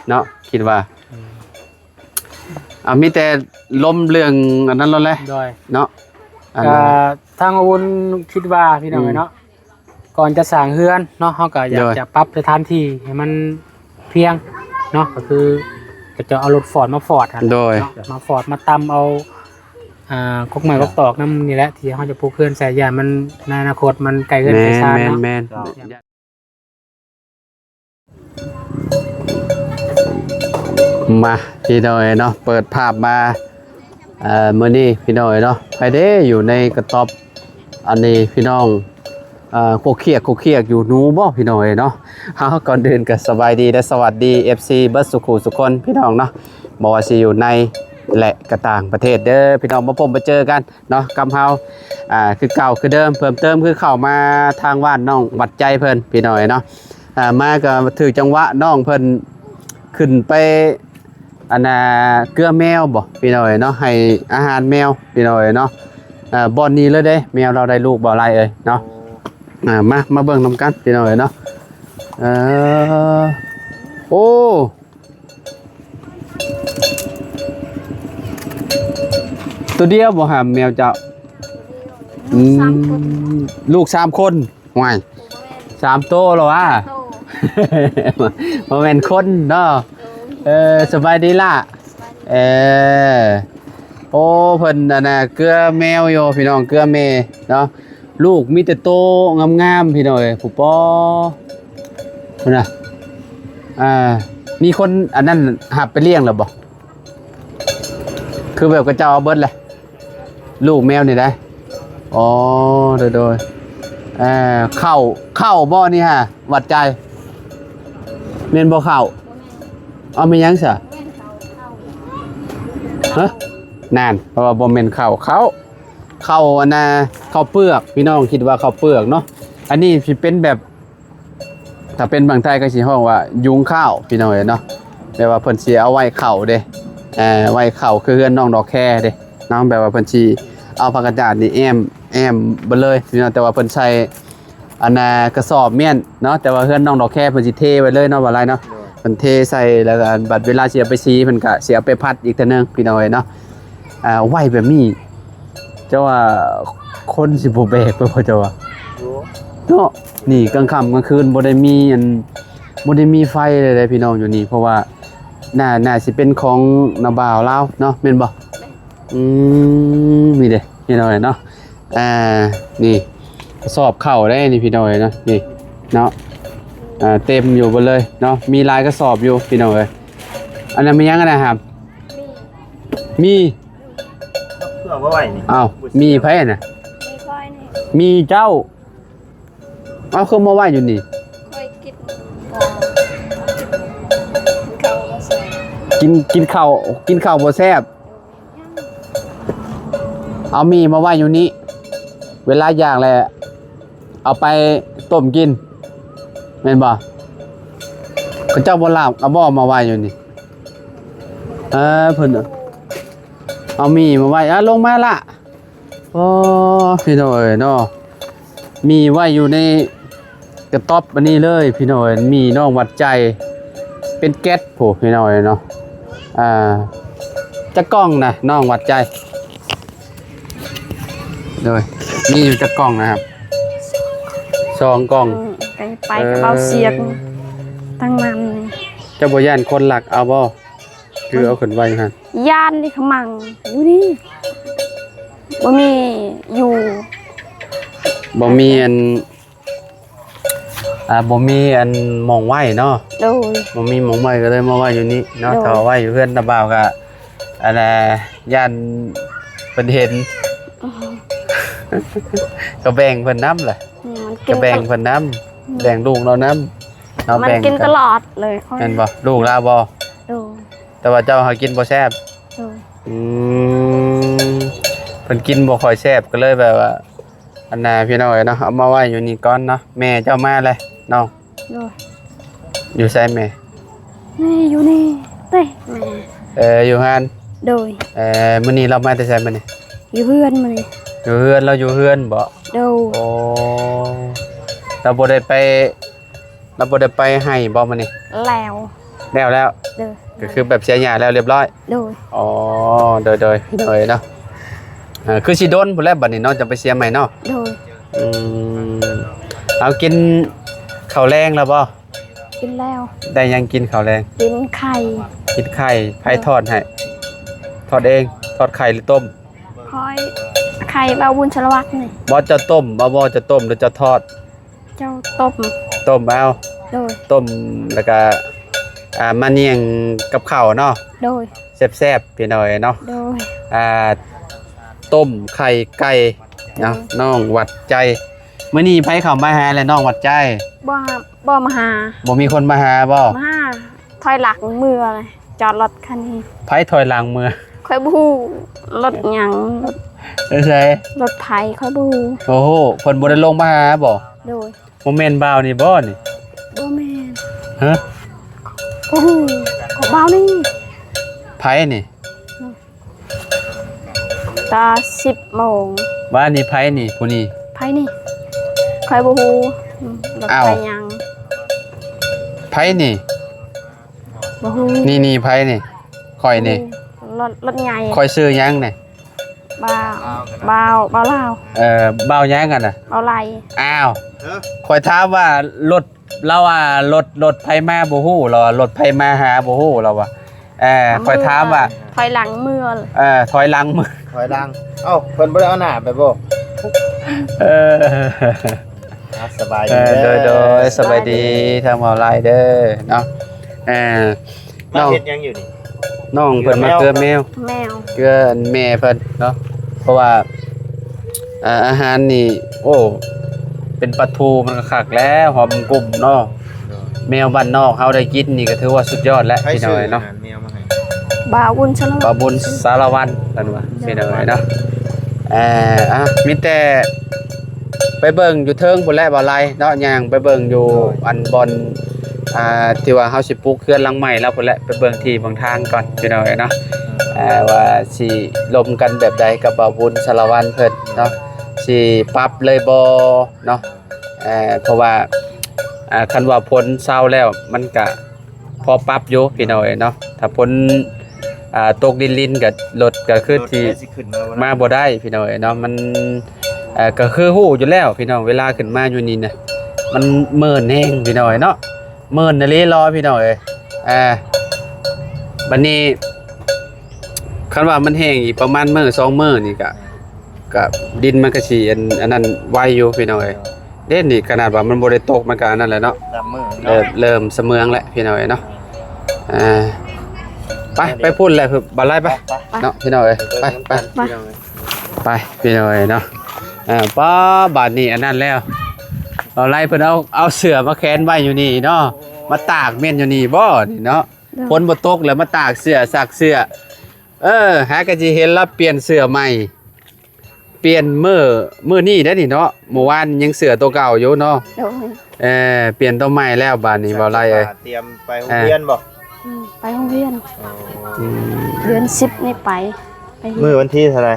ເນາະ ຄິດວ່າ ອືມ ອ່າ ມີແຕ່ລົມເລື່ອງອັນນັ້ນໂລດແຫຼະ ໂດຍ ເນາະ ອັນ ກະທາງອາວຸນຄິດວ່າ ພີ່ນ້ອງເອີຍເນາະ ອືມ ກ່ອນຈະສ້າງເຮືອນເນາະ ເຮົາກໍຢາກ ໂດຍ ຈະປັບສະຖານທີ່ໃຫ້ມັນພຽງເນາະ ກໍຄືກໍຈະເອົາລົດຟອດມາຟອດຫັ້ນແຫຼະ ໂດຍ ເນາະ ມາຟອດມາຕຳເອົາ ອ່າ ກົກໄມ້ ໂດຍ ກົກຕອກນຳນີ້ແຫຼະ ທີ່ເຮົາຈະປູກເຮືອນໃສ່ ຢ້ານມັນ ໃນອະນາຄົດມັນໃກ້ເຮືອນໃກ້ຊານເນາະ ແມ່ນໆ ໂດຍ ມາ ພີ່ນ້ອງເອີຍເນາະ ເປີດພາບມາ ເອີ ມື້ນີ້ພີ່ນ້ອງເອີຍເນາະ ໃຜເດ້ຢູ່ໃນກະຕ໊ອບ ອັນນີ້ພີ່ນ້ອງ ເອີ ຄົກຄຽກ ຄົກຄຽກຢູ່ ໜູບໍ່ພີ່ນ້ອງເອີຍເນາະ. ເອົາ ກ່ອນອື່ນກໍສະບາຍດີ ແລະ ສະຫວັດດີ ເອັຟຊີ ເບິດສູ່ຄູ່ສູ່ຄົນພີ່ນ້ອງເນາະ ບໍ່ວ່າຊິຢູ່ໃນ ແລະ ກໍຕ່າງປະເທດເດີພີ່ນ້ອງ ມາພົບມາເຈີກັນເນາະກັບເຮົາ ອ່າ ຄືເກົ່າຄືເດີມ ເພີ່ມເຕີມຄືເຂົ້າມາທາງບ້ານນ້ອງຫວັດໃຈເພິ່ນພີ່ນ້ອງເອີຍເນາະ. ອ່າ ມາກໍຖືກຈັງຫວະ ນ້ອງເພິ່ນຂຶ້ນໄປ ອັນນ່າ ເກືອແມວບໍ່ພີ່ນ້ອງເອີຍເນາະ ໃຫ້ອາຫານແມວພີ່ນ້ອງເອີຍເນາະ. ເອີ ບ່ອນນີ້ເລີຍເດ້ ແມວລາວໄດ້ລູກບໍ່ຫຼາຍເອີຍເນາະ. ອ່າ ມາ ມາເບິ່ງນຳກັນພີ່ນ້ອງເອີຍເນາະ. ເອີ ໂອ້ ຕົວດຽວບໍ່ຫາ ແມວເຈົ້າ? ອືມ ສາມຄົນ ລູກສາມຄົນ. ຫ້ວຍ ສາມໂຕແລ້ວຫວາ? ໂຕ ບໍ່ແມ່ນຄົນເນາະ. ໂດຍ ເອີ ສະບາຍດີລະ. ສະບາຍດີ. ເອີ ໂອ້ ເພິ່ນອັນນ່າ ເກືອແມວຢູ່ພີ່ນ້ອງ ເກືອແມ່ເນາະ. ລູກມີແຕ່ໂຕງາມໆ ພີ່ນ້ອງເອີຍ ຜູ້ປໍ ພຸ້ນນະ. ອ່າ ມີຄົນອັນນັ້ນຮັບໄປລ້ຽງແລ້ວບໍ່? ຄືແບບເຂົາເຈົ້າເອົາເບິດແຫຼະ ລູກແມວນີ້ໄດ໋. ອໍ ໂດຍໆ. ເອີ ເຂົ້າ ເຂົ້າບໍ່ນີ້ຫາ ຫວັດໃຈ? ແມ່ນບໍ່ເຂົ້າ? ເອົາແມ່ນຫຍັງຊະ? ຮະ? ນັ້ນ ເພາະວ່າບໍ່ແມ່ນເຂົ້າ ເຂົ້າ ເຂົ້າອັນນ່າ ເຂົ້າເປືອກ ພີ່ນ້ອງ ຄິດວ່າເຂົ້າເປືອກເນາະ. ອັນນີ້ຊິເປັນແບບ ຖ້າເປັນຝັ່ງໄທກໍຊິຮ້ອງວ່າຍຸງຂ້າວ ພີ່ນ້ອງເອີຍເນາະ. ແບບວ່າເພິ່ນຊິເອົາໄວ້ເຂົ້າເດ້ ເອີ ໄວ້ເຂົ້າ ຄືເຮືອນນ້ອງດອກແຄເດ້ເນາະ. ແບບວ່າເພິ່ນຊິເອົາຜັກກາດຈາດນີ້ແອ້ມ ແອ້ມເບິດເລີຍພີ່ນ້ອງ ແຕ່ວ່າເພິ່ນໃສ່ອັນນ່າ ກະສອບມ້ຽນເນາະ. ແຕ່ວ່າເຮືອນນ້ອງດອກແຄເພິ່ນຊິເທໄວ້ເລີຍເນາະ ວ່າຫຼາຍເນາະ. ໂດຍ ເພິ່ນເທໃສ່ແລ້ວກໍບັດເວລາຊິເອົາໄປສີ ເພິ່ນກໍຊິເອົາໄປພັດອີກເທື່ອໜຶ່ງ ພີ່ນ້ອງເອີຍເນາະ. ອ່າ ໄວ້ແບບນີ້ ເຈົ້າວ່າຄົນຊິບໍ່ແບກໄປບໍ່ ເຈົ້າວ່າ? ໂອ້ ເນາະ ນີ້ກາງຄ່ຳກາງຄືນບໍ່ໄດ້ມີອັນ ບໍ່ໄດ້ມີໄຟເລີຍເດ້ພີ່ນ້ອງຢູ່ນີ້ ເພາະວ່າໜ້າ ໜ້າຊິເປັນຂອງນ້າບ່າວລາວເນາະ ແມ່ນບໍ່? ແມ່ນ. ອືມ ນີ້ເດ້ພີ່ນ້ອງເນາະ. ອ່າ ນີ້ກະສອບເຂົ້າເດ້ນີ້ພີ່ນ້ອງເນາະ ນີ້ເນາະ. ອ່າ ເຕັມຢູ່ເບິດເລີຍເນາະ ມີຫຼາຍກະສອບຢູ່ພີ່ນ້ອງເອີຍ. ອັນນັ້ນແມ່ນຫຍັງອັນນັ້ນຫາ? ມີ ມີ ເພື່ອມາໄວ້ນີ້. ອ້າວ ມີໃຜນະ? ມີຂ້ອຍນີ້ ມີເຈົ້າ. ເອົາ ຄືມາໄວ້ຢູ່ນີ້? ຂ້ອຍກິນ ກິນ ກິນເຂົ້າບໍ່ແຊບ ເອົາໝີ່ມາໄວ້ຢູ່ນີ້ ເວລາຢາກແລ້ວເອົາໄປຕົ້ມກິນ ແມ່ນບໍ່? ເຂົາເຈົ້າບໍ່ລາບເອົາບໍ່ມາໄວ້ຢູ່ນີ້? ເອີ ເພິ່ນເອົາໝີ່ມາໄວ້ ເອົາລົງມາລະ. ອໍ ພີ່ນ້ອງເອີຍເນາະ ໝີ່ໄວ້ຢູ່ໃນກະຕ໊ອບອັນນີ້ເລີຍພີ່ນ້ອງເອີຍ ໝີ່ນ້ອງຫວັດໃຈ ເປັນແກັດພຸ້ນພີ່ນ້ອງເອີຍເນາະ. ອ່າ ຈັກກ່ອງນະນ້ອງຫວັດໃຈ? ໂດຍ ມີຢູ່ຈັກກ່ອງນະຄັບ? ສອງກ່ອງ. ອືມ ໄປ ໄປ ເອີ ກະເປົາສຽກ ທັງນັ້ນ. ເຈົ້າບໍ່ຢ້ານຄົນລັກເອົາບໍ່? ຄືເອົາຂຶ້ນໄວ້ຢູ່ຫັ້ນ ຢ້ານນີ້ຂະມັງຢູ່ນີ້ ບໍ່ມີຢູ່ ບໍ່ມີອັນ ອ່າ ບໍ່ມີອັນໝ່ອງໄວ້ເນາະ. ໂດຍ ບໍ່ມີໝ່ອງໄວ້ກໍເລີຍມາໄວ້ຢູ່ນີ້ເນາະ. ໂດຍ ຖ້າໄວ້ຢູ່ເຮືອນຕາບ່າວກໍ ອັນນ່າ ຢ້ານເພິ່ນເຫັນ ອໍ ກໍແບ່ງເພິ່ນນຳແຫຼະ. ອືມ ມັນກິນ ກໍແບ່ງເພິ່ນນຳ ອືມ ແບ່ງລູກລາວນຳ ເຮົາ ມັນ ແບ່ງ ກິນຕະຫຼອດເລີຍ. ແມ່ນບໍ່? ລູກລາວບໍ່? ໂດຍ ແຕ່ວ່າເຈົ້າຫາກິນບໍ່ແຊບ. ໂດຍ ອືມ ເພິ່ນກິນບໍ່ຄ່ອຍແຊບ ກໍເລີຍແບບວ່າ ອັນນ່າ ພີ່ນ້ອງເອີຍເນາະ ເອົາມາໄວ້ຢູ່ນີ້ກ່ອນເນາະ. ແມ່ເຈົ້າມາແລ້ວນ້ອງ? ໂດຍ ຢູ່ໃສແມ່? ແມ່ຢູ່ນີ້ເດ້ແມ່. ເອີ ຢູ່ເຮືອນ. ໂດຍ ເອີ ມື້ນີ້ລາວມາແຕ່ໃສມື້ນີ້? ຢູ່ເຮືອນມື້ນີ້. ຢູ່ເຮືອນ ລາວຢູ່ເຮືອນບໍ່? ໂດຍ ໂອ້ ລາວບໍ່ໄດ້ໄປ ລາວບໍ່ໄດ້ໄປໄຮ່ບໍ່ມື້ນີ້? ແລ້ວ ແລ້ວແລ້ວ ໂດຍ ກໍຄືແບບເສຍຫຍ້າແລ້ວລຽບຮ້ອຍ? ໂດຍ ອໍ ໂດຍໆ ໂດຍເນາະ ເອີ ຄືຊິດົນພຸ້ນແຫຼະບັດນີ້ເນາະ ຈະໄປເສຍໃໝ່ເນາະ? ໂດຍ ອືມ ເອົາ ກິນເຂົ້າແລງແລ້ວບໍ່? ກິນແລ້ວ ໄດ້ຫຍັງກິນເຂົ້າແລງ? ກິນໄຂ່ ກິນໄຂ່ ໃຜທອດໃຫ້? ທອດເອງ ທອດໄຂ່ຫຼືຕົ້ມ? ຂ້ອຍ ໄຂ່ບ່າວບຸນສາລະວັດນີ້ ບໍ່ ເຈົ້າຕົ້ມ ບໍ່ ບໍ່ ເຈົ້າຕົ້ມຫຼືເຈົ້າທອດ? ເຈົ້າຕົ້ມ ຕົ້ມເອົາ ໂດຍ ຕົ້ມແລ້ວກະ ອ່າ ມານຽງກັບເຂົ້າເນາະ ໂດຍ ແຊບໆ ພີ່ນ້ອງເອີຍເນາະ ໂດຍ ອ່າ ຕົ້ມໄຂ່ໄກ່ເນາະ ໂດຍ ນ້ອງຫວັດໃຈ. ມື້ນີ້ໃຜເຂົ້າມາຫາແລະນ້ອງຫວັດໃຈ? ບໍ່ ບໍ່ມາຫາ ບໍ່ມີຄົນມາຫາບໍ່? ມາຫາ ຖອຍຫຼັງເມືອ ຈອດລົດຄັນນີ້ ໃຜຖອຍຫຼັງເມືອ? ຂ້ອຍບໍ່ຮູ້ ລົດຫຍັງ ລົດ ເອີ ໃສ? ລົດໃຜ ຂ້ອຍບໍ່ຮູ້ ໂອ້ໂຫ ເພິ່ນບໍ່ໄດ້ລົງມາຫາບໍ່? ໂດຍ ບໍ່ແມ່ນບ່າວນີ້ບໍ່ນີ້? ບໍ່ແມ່ນ ຮະ? ບໍ່ຮູ້ ຂອງບ່າວນີ້ ໃຜນີ້? ຕອນສິບໂມງ ວ່ານີ້ໃຜນີ້ ຜູ້ນີ້? ໃຜນີ້? ຂ້ອຍບໍ່ຮູ້ ອືມ ລົດ ອ້າວ ໃຜຫຍັງ? ໃຜນີ້? ບໍ່ຮູ້ ນີ້ ນີ້ໃຜນີ້? ຂ້ອຍນີ້ ລົດ ລົດໃຫຍ່ ຂ້ອຍຊື່ຫຍັງນີ້? ບ່າວ ບ່າວ ບ່າວລາວ ເອີ ບ່າວຫຍັງຫັ້ນນະ? ບ່າວໄຫຼ ອ້າວ ຮະ? ຂ້ອຍຖາມວ່າລົດ ລາວວ່າລົດ ລົດໃຜມາບໍ່ຮູ້ ລາວວ່າລົດໃຜມາຫາບໍ່ຮູ້ ລາວວ່າ ເອີ ຂ້ອຍຖາມວ່າ ຖອຍຫຼັງເມືອ ເອີ ຖອຍຫຼັງເມືອ ຖອຍຫຼັງ ເອົ້າ ເພິ່ນບໍ່ໄດ້ເອົາໜ້າໄປບໍ່? ເອີ ອ່າ ສະບາຍດີ ເອີ ເດີ ໂດຍ ໂດຍ ສະບາຍດີ ສະບາຍດີ ທາງບ່າວໄຫຼເດີເນາະ ເອີ ມາເຮັດຫຍັງຢູ່ນີ້? ນ້ອງເພິ່ນມາເກືອແມວ ແມວ ເກືອແມ່ເພິ່ນເນາະ ເພາະວ່າ ອ່າ ອາຫານນີ້ ໂອ້ ເປັນປາທູມັນກໍຄັກແລ້ວ ຫອມກຸ້ມເນາະ ໂດຍ ແມວບ້ານນອກເຮົາໄດ້ກິນນີ້ກໍຖືວ່າສຸດຍອດແລ້ວ ໃຜ ພີ່ນ້ອງເອີຍເນາະ ຊື້ອາຫານແມວມາໃຫ້? ບ່າວບຸນສາລະວັນ ບ່າວບຸນສາລະວັນ ເພິ່ນວ່າ ໂດຍ ພີ່ນ້ອງເອີຍເນາະ ເອີ ອ່າ ມີແຕ່ໄປເບິ່ງຢູ່ເທິງພຸ້ນແຫຼະ ບ່າວໄຫຼເນາະ ຍ່າງໄປເບິ່ງຢູ່ ໂດຍ ອັນບ່ອນ ອ່າ ທີ່ວ່າເຮົາຊິ ປູກເຮືອນຫຼັງໃໝ່ແລ້ວພຸ້ນແຫຼະ ໄປເບິ່ງທີ່ເບິ່ງທາງກ່ອນ ພີ່ນ້ອງເອີຍເນາະ ເອີ ວ່າຊິລົມກັນແບບໃດກັບບ່າວບຸນສາລະວັນເພິ່ນເນາະ ຊິປັບເລີຍບໍ່ເນາະ ເອີ ເພາະວ່າ ອ່າ ຄັນວ່າຝົນເຊົາແລ້ວ ມັນກະພໍປັບຢູ່ ພີ່ນ້ອງເອີຍເນາະ ຖ້າຝົນ ອ່າ ຕົກລິນໆ ກະລົດກະຄືຊິ ລົດກະຊິຂຶ້ນມາບໍ່ໄດ້ ມາບໍ່ໄດ້ ພີ່ນ້ອງເອີຍເນາະ ມັນ ເອີ ກະຄືຮູ້ຢູ່ແລ້ວ ພີ່ນ້ອງ ເວລາຂຶ້ນມາຢູ່ນີ້ນະ ມັນເມີນແຮງ ພີ່ນ້ອງເອີຍເນາະ ເມີນອີ່ຫຼີເລີຍ ພີ່ນ້ອງເອີຍ ອ່າ ບັດນີ້ ຄັນວ່າມັນແຫ້ງອີກປະມານມື້ສອງມື້ນີ້ກະ ກະດິນມັນກະຊິອັນ ອັນນັ້ນໄວຢູ່ພີ່ນ້ອງເອີຍ ເດ້ນີ້ຂະໜາດວ່າມັນບໍ່ໄດ້ຕົກ ມັນກະອັນນັ້ນແຫຼະເນາະ ເລີ່ມ ເລີ່ມສະເໝືອງແລ້ວພີ່ນ້ອງເອີຍເນາະ ອ່າ ໄປ ໄປພຸ້ນແຫຼະ ບ່າວໄຫຼ ໄປ ໄປ ເນາະ ພີ່ນ້ອງເອີຍ ໄປ ໄປ ໄປ ພີ່ນ້ອງເອີຍເນາະ ອ່າ ປ້າ ບາດນີ້ອັນນັ້ນແລ້ວ ບ່າວໄຫຼເພິ່ນເອົາ ເອົາເສື້ອມາແຂວນໄວ້ຢູ່ນີ້ເນາະ ມາຕາກແມ່ນຢູ່ນີ້ບໍ່ນີ້ເນາະ ໂດຍ ຝົນບໍ່ຕົກແລ້ວມາຕາກເສື້ອ ຊັກເສື້ອ ເອີ ຫາກະຊິເຫັນລາວປ່ຽນເສື້ອໃໝ່ ປ່ຽນມື້ ມື້ນີ້ໄດ໋ນີ້ເນາະ ມື້ວານຍັງເສື້ອໂຕເກົ່າຢູ່ເນາະ ໂດຍ ເອີ ປ່ຽນໂຕໃໝ່ແລ້ວບາດນີ້ ບ່າວໄຫຼເອີຍ ຕຽມໄປໂຮງຮຽນບໍ່? ອືມ ໄປໂຮງຮຽນ ອໍ ອືມ ເດືອນສິບນີ້ໄປ ໄປຮຽນ ມື້ວັນທີເທົ່າໃດ?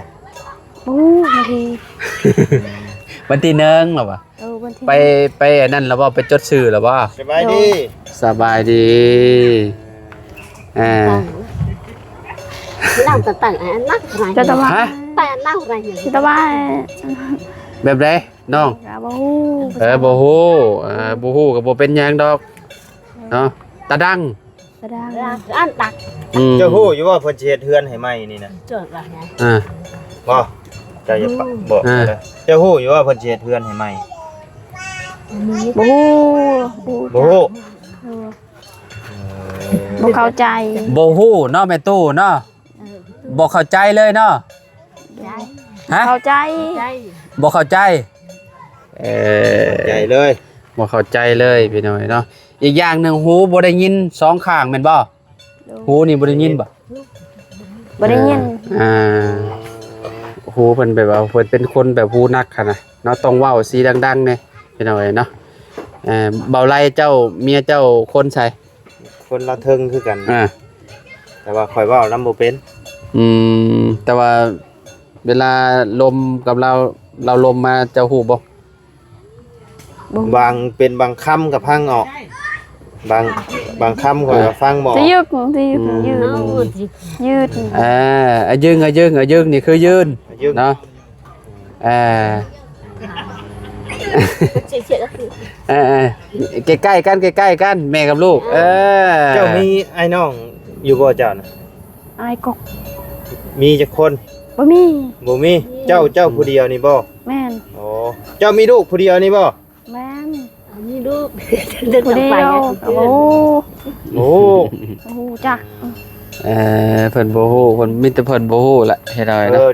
ບໍ່ຮູ້ວັນທີ ວັນທີໜຶ່ງແລ້ວຫວາ? ເອີ ວັນທີ ໄປ ໄປອັນນັ້ນແລ້ວບໍ່? ໄປຈົດຊື່ແລ້ວບໍ່? ສະບາຍດີ ໂດຍ ສະບາຍດີ ອ່າ ນັ່ງຕັ້ງ ນັ່ງ ຈະຕະວ່າ ຮະ? ແຕ່ນັ່ງໄປ ຈະຕະວ່າ ແບບໃດນ້ອງ? ກະບໍ່ຮູ້ ເອີ ບໍ່ຮູ້ ເອີ ບໍ່ຮູ້ກະບໍ່ເປັນຫຍັງດອກເນາະ ຕາດັງ ຕາດັງ ອັນດັກ ອືມ ເຈົ້າຮູ້ຢູ່ບໍ່ເພິ່ນຊິເຮັດເຮືອນໃຫ້ໃໝ່ນີ້ນະ? ເຈົ້າວ່າຫຍັງ? ອ່າ ບໍ່ ເຈົ້າຢ່າປະ ບໍ່ ອ່າ ເຈົ້າຮູ້ຢູ່ວ່າເພິ່ນຊິເຮັດເຮືອນໃຫ້ໃໝ່? ບໍ່ຮູ້ ບໍ່ຮູ້ ເອີ ບໍ່ເຂົ້າໃຈ ບໍ່ຮູ້ເນາະ ແມ່ຕູ້ເນາະ ເອີ ບໍ່ເຂົ້າໃຈເລີຍເນາະ ໃຈ ຮະ? ເຂົ້າໃຈ ບໍ່ເຂົ້າໃຈ ເອີ ເຂົ້າໃຈເລີຍ ບໍ່ເຂົ້າໃຈເລີຍພີ່ນ້ອງເນາະ ອີກຢ່າງໜຶ່ງ ຫູບໍ່ໄດ້ຍິນສອງຂ້າງແມ່ນບໍ່? ໂດຍ ຫູນີ້ບໍ່ໄດ້ຍິນບໍ່? ບໍ່ໄດ້ຍິນ ເອີ ອ່າ ຫູເພິ່ນແບບວ່າເພິ່ນເປັນຄົນແບບຫູໜັກຫັ້ນນະເນາະ ຕ້ອງເວົ້າສີດັງໆແດ່ພີ່ນ້ອງເອີຍເນາະ ເອີ ບ່າວໄຫຼເຈົ້າ ເມຍເຈົ້າຄົນໃສ? ຄົນລາວເທິງຄືກັນ ອ່າ ແຕ່ວ່າຂ້ອຍເວົ້ານຳບໍ່ເປັນ ອືມ ແຕ່ວ່າເວລາລົມກັບລາວ ລາວລົມມາເຈົ້າຮູ້ບໍ່? ບໍ່ ບາງ ເປັນບາງຄຳກໍພັງອອກ ບາງ ບາງຄຳຂ້ອຍກໍຟັງບໍ່ອອກ ຈະຍຶກ ຈະຍຶກ ອືມ ຢືດ ເອົາ ຢືດ ເອີ ອາຍຶງ ອາຍຶງ ອາຍຶງ ນີ້ຄືຢືນ ອາຍຶງ ເນາະ ເອີ ເອີ ເອີ ໃກ້ໆກັນ ໃກ້ໆກັນ ແມ່ກັບລູກ ເອີ ເຈົ້າມີອ້າຍນ້ອງຢູ່ບໍ່ເຈົ້ານະ? ອ້າຍກົກ ມີຈັກຄົນ? ບໍ່ມີ ບໍ່ມີ ເຈົ້າ ເຈົ້າຜູ້ດຽວນີ້ບໍ່? ແມ່ນ ອໍ ເຈົ້າມີລູກຜູ້ດຽວນີ້ບໍ່? ແມ່ນ ມີລູກ ຜູ້ດຽວ ໂອ້ ໂອ້ ບໍ່ຮູ້ຈັກ ເອີ ເພິ່ນບໍ່ຮູ້ ເພິ່ນມີແຕ່ເພິ່ນບໍ່ຮູ້ແຫຼະ ເຮັດເອົາໃຫ້ເນາະ ເອີ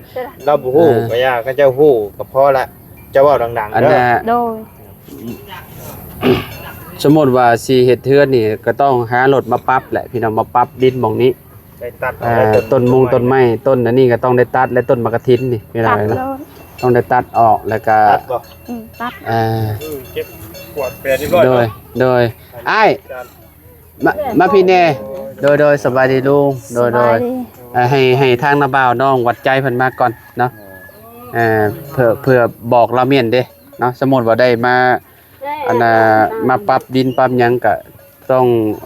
ລາວບໍ່ຮູ້ ເອີ ກໍຢ່າ ຄັນເຈົ້າຮູ້ກໍພໍລະ ເຈົ້າເວົ້າດັງໆ ອັນ ເດີ ນະ ໂດຍ ສົມມຸດວ່າຊິເຮັດເຮືອນນີ້ ກໍຕ້ອງຫາລົດມາປັບແຫຼະ ພີ່ນ້ອງ ມາປັບດິນໝ່ອງນີ້ ໄດ້ຕັດເອົາ ອ່າ ໄດ້ຕົ້ນ ຕົ້ນມຸງຕົ້ນໄມ້ ຕົ້ນອັນນີ້ກໍຕ້ອງໄດ້ຕັດ ແລະ ຕົ້ນໝາກກະທິນນີ້ ພີ່ນ້ອງເອີຍເນາະ ຕ້ອງໄດ້ຕັດອອກ ແລ້ວກໍ ຕັດບໍ່? ອືມ ຕັດ ອ່າ ເກັບກວາດແປນຮຽບຮ້ອຍ ໂດຍ ເນາະ ໂດຍ ອ້າຍ ມາ ມາພີ້ແດ່ ໂດຍ ໂດຍ ສະບາຍດີລຸງ ໂດຍ ໂດຍ ສະບາຍດີ ອ່າ ໃຫ້ ໃຫ້ທາງນ້າບ່າວນ້ອງວັດໃຈເພິ່ນມາກ່ອນເນາະ ອ່າ ເພື່ອ ເພື່ອບອກລາວມ້ຽນເດ້ ເນາະ ສົມມຸດວ່າໄດ້ມາ ອັນນ່າ ມາປັບດິນປັບຫຍັງກະຕ້ອງ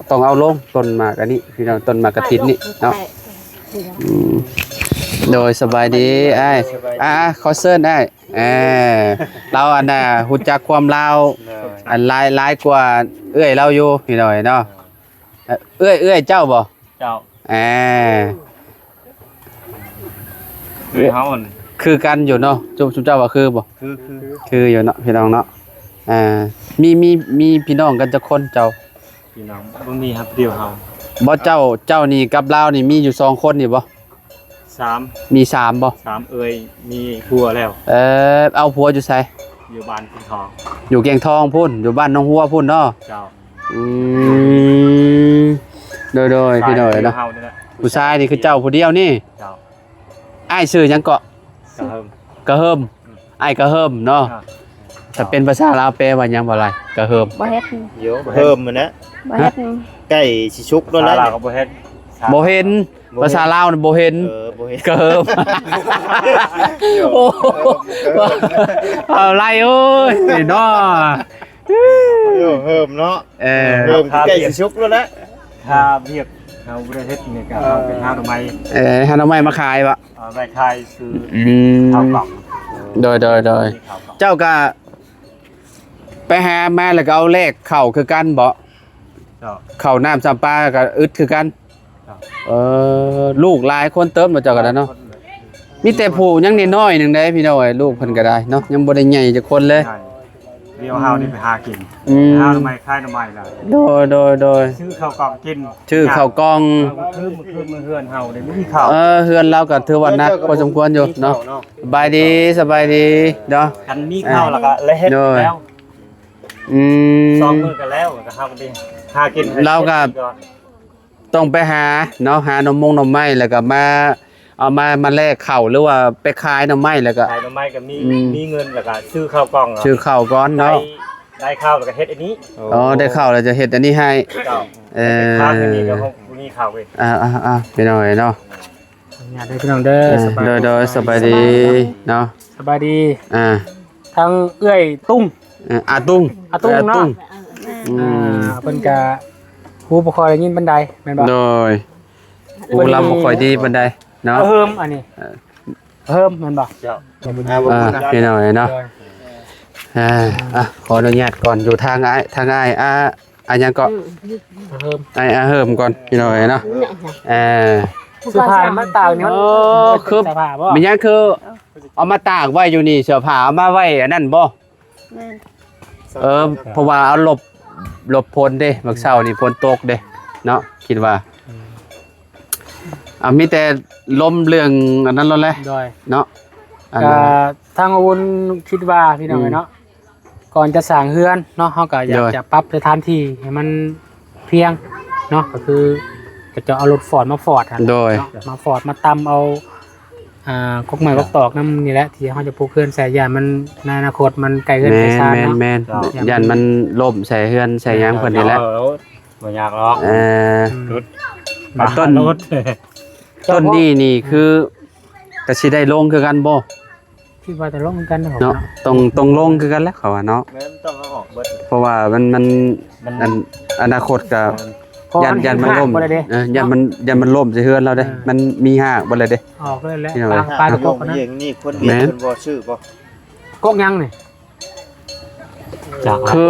ຕ້ອງເອົາລົງ ຕົ້ນໝາກອັນນີ້ ພີ່ນ້ອງ ຕົ້ນໝາກກະທິນນີ້ເນາະ ອືມ ໂດຍ ສະບາຍດີອ້າຍ ອ່າ ຂໍເຊີນອ້າຍ ເອີ ລາວອັນນ່າ ຮູ້ຈັກຄວາມລາວ ອັນຫຼາຍ ຫຼາຍກວ່າເອື້ອຍລາວຢູ່ ພີ່ນ້ອງເນາະ ເອື້ອຍ ເອື້ອຍເຈົ້າບໍ່? ເຈົ້າ ອ່າ ເອື້ອຍເຮົາອັນ ຄືກັນຢູ່ເນາະ ຈຸ ຈຸເຈົ້າວ່າຄືບໍ່? ຄື ຄື ຄືຢູ່ເນາະ ພີ່ນ້ອງເນາະ ອ່າ ມີ ມີ ມີພີ່ນ້ອງກັນຈັກຄົນເຈົ້າ? ພີ່ນ້ອງບໍ່ມີ ຮັກດຽວເຮົາ ບໍ່ ເຈົ້າ ເຈົ້ານີ້ກັບລາວນີ້ມີຢູ່ສອງຄົນນີ້ບໍ່? ສາມ ມີສາມບໍ່? ສາມເອື້ອຍ ມີຜົວແລ້ວ ເອີ ເອົາຜົວຢູ່ໃສ? ຢູ່ບ້ານແກ້ງທອງ ຢູ່ແກ້ງທອງພຸ້ນ ຢູ່ບ້ານໜອງຫົວພຸ້ນເນາະ ເຈົ້າ ອືມ ໂດຍ ໂດຍ ພີ່ນ້ອງເນາະ ຜູ້ຊາຍນີ້ຄືເຈົ້າຜູ້ດຽວນີ້ ເຈົ້າ ອ້າຍຊື່ຫຍັງເກາະ? ກະເຮີມ ກະເຮີມ ອືມ ອ້າຍກະເຮີມເນາະ ຖ້າເປັນພາສາລາວແປວ່າຫຍັງ? ບໍ່ຫຼາຍ ກະເຮີມ ບໍ່ເຫັນ ໂຍ ເຮີມຫັ້ນນະ ບໍ່ເຫັນ ໃກ້ຊິສຸກແລ້ວ ພາສາລາວກໍບໍ່ເຫັນ ບໍ່ເຫັນ ບໍ່ເຫັນ ພາສາລາວນະບໍ່ເຫັນ ເອີ ບໍ່ເຫັນ ກະເຮີມ ໂອ້ ເຮີມ ເຮີມ ເອີ ເຮີມເນາະ ເອີ ເຮີມໃກ້ຊິສຸກແລ້ວແຫຼະ ຖ້າວຽກເຮົາບໍ່ໄດ້ເຮັດນີ້ກໍເຮົາໄປຫາໜໍ່ໄມ້ ເອີ ຫາໜໍ່ໄມ້ມາຂາຍບໍ່? ເອົາໄວ້ຂາຍຊື້ ອືມ ເຂົ້າກ່ອງ ໂດຍ ໂດຍ ໂດຍ ເຈົ້າກະໄປຫາມາແລ້ວກໍເອົາແລກເຂົ້າຄືກັນບໍ່? ເຈົ້າ ເຂົ້ານ້ຳສຳປາກໍອຶດຄືກັນ ເຈົ້າ ເອີ ລູກຫຼາຍຄົນເຕີບເນາະ ເຈົ້າກໍໄດ້ເນາະ ຫຼາຍຄົນເລີຍ ມີແຕ່ຜູ້ຍັງນ້ອຍໆໜຶ່ງເດ້ ພີ່ນ້ອງເອີຍ ລູກເພິ່ນກໍໄດ້ເນາະ ຍັງບໍ່ໄດ້ໃຫຍ່ຈັກຄົນເລີຍ ດຽວເຮົານີ້ໄປຫາກິນ ອືມ ຫາໜໍ່ໄມ້ຂາຍໜໍ່ໄມ້ລະ ໂດຍ ໂດຍ ໂດຍ ຊື້ເຂົ້າກ່ອງກິນ ຊື້ເຂົ້າກ່ອງ ເອີ ຄື ຄືເຮືອນເຮົານີ້ມີເຂົ້າ ເອີ ເຮືອນລາວກໍຖືວ່າໜັກພໍສົມຄວນຢູ່ເນາະ ສະບາຍດີ ສະບາຍດີເນາະ ຄັນມີເຂົ້າລະກະແລ້ວ ໂດຍ ແລ້ວ ອືມ ສອງມື້ກໍແລ້ວ ກໍເຮົາກໍໄປຫາກິນ ລາວກໍ ຕ້ອງໄປຫາເນາະ ຫາໜໍ່ມົງໜໍ່ໄມ້ ແລ້ວກໍມາ ເອົາມາ ມາແລກເຂົ້າ ຫຼືວ່າໄປຂາຍໜໍ່ໄມ້ ແລ້ວກໍ ຂາຍໜໍ່ໄມ້ກໍມີ ອືມ ມີເງິນ ແລ້ວກໍຊື້ເຂົ້າກ່ອງ ຊື້ເຂົ້າກ່ອນເນາະ ໄດ້ ໄດ້ເຂົ້າແລ້ວກໍເຮັດອັນນີ້ ອໍ ໄດ້ເຂົ້າແລ້ວຈະເຮັດອັນນີ້ໃຫ້ ເຈົ້າ ເອີ ໄດ້ຄ້າງອັນນີ້ກໍບໍ່ມີເຂົ້າເວີຍ ອ່າໆໆ ພີ່ນ້ອງເອີຍເນາະ ອະນຸຍາດເດີພີ່ນ້ອງເດີ ເອີ ສະບາຍ ໂດຍ ໂດຍ ສະບາຍດີເນາະ ສະບາຍດີ ອ່າ ທາງເອື້ອຍຕຸ້ງ ເອີ ອາຕຸ້ງ ອາຕຸ້ງເນາະ ອາຕຸ້ງ ອືມ ອ່າ ເພິ່ນກະຫູບໍ່ຄ່ອຍໄດ້ຍິນປານໃດແມ່ນບໍ່? ໂດຍ ຫູລາວບໍ່ຄ່ອຍດີປານໃດເນາະ ອາເຮີມອັນນີ້ ເອີ ເຮີມແມ່ນບໍ່? ເຈົ້າ ອ່າ ພີ່ນ້ອງເອີຍເນາະ ໂດຍ ອ່າ ອ່ະ ຂໍອະນຸຍາດກ່ອນ ຢູ່ທາງອ້າຍ ທາງອ້າຍ ອ່າ ອັນຫຍັງເກາະ? ອາເຮີມ ອ້າຍ ອາເຮີມກ່ອນ ພີ່ນ້ອງເອີຍເນາະ ເອີ ເສື້ອຜ້າມາຕາກນີ້ ໂອ້ ຄື ເສື້ອຜ້າບໍ່? ແມ່ນຫຍັງຄືເອົາມາຕາກໄວ້ຢູ່ນີ້ ເສື້ອຜ້າເອົາມາໄວ້ອັນນັ້ນບໍ່? ແມ່ນ ເອີ ເພາະວ່າເອົາຫຼົບ ຫຼົບຝົນເດ້ ມື້ເຊົ້ານີ້ຝົນຕົກເດ້ເນາະ ຄິດວ່າ ອືມ ອ່າ ມີແຕ່ລົມເລື່ອງອັນນັ້ນໂລດແຫຼະ ໂດຍ ເນາະ ອັນ ກະ ທາງອາວຸນຄິດວ່າ ພີ່ນ້ອງເອີຍເນາະ ອືມ ກ່ອນຈະສ້າງເຮືອນເນາະ ເຮົາກໍຢາກ ໂດຍ ຈະປັບສະຖານທີ່ໃຫ້ມັນພຽງເນາະ ກໍຄື ກໍຈະເອົາລົດຟອດມາຟອດຫັ້ນ ໂດຍ ເນາະ ມາຟອດມາຕຳເອົາ ອ່າ ກົກໄມ້ ແມ່ນ ກົກຕອກນຳນີ້ແຫຼະ ທີ່ເຮົາຈະປູກເຮືອນໃສ່ ຢ້ານມັນ ໃນອະນາຄົດມັນໃກ້ເຮືອນໃກ້ຊານເນາະ ແມ່ນໆ ຢ້ານມັນລົ້ມໃສ່ເຮືອນໃສ່ຫຍັງເພິ່ນນີ້ແຫຼະ ເອີ ບໍ່ຍາກດອກ ເອີ ອືມ ຕົ້ນ ຕົ້ນນີ້ນີ້ຄື ກໍຊິໄດ້ລົງຄືກັນບໍ່? ຄິດວ່າຈະລົງຄືກັນເນາະ ເນາະ ຕ້ອງ ຕ້ອງລົງຄືກັນແຫຼະ ເຂົາວ່າເນາະ ແມ່ນ ຕ້ອງເອົາອອກເບິດ ເພາະວ່າມັນ ມັນ ມັນ ອັນ ອະນາຄົດກໍ ມັນ ຢ້ານ ຢ້ານມັນລົ້ມ ເອີ ຢ້ານມັນ ຢ້ານມັນລົ້ມໃສ່ເຮືອນລາວເດ້ ເອີ ມັນມີຮາກເບິດແລ້ວເດ້ ອອກເລີຍແຫຼະ ພີ່ນ້ອງເອີຍ ປາງ ປາງ ເນາະ ຕະກົກຫັ້ນນະ ນີ້ຄົນວຽກ ແມ່ນ ເພິ່ນບໍ່ຊື້ບໍ່? ກົກຫຍັງນີ້? ຈາກ ຄື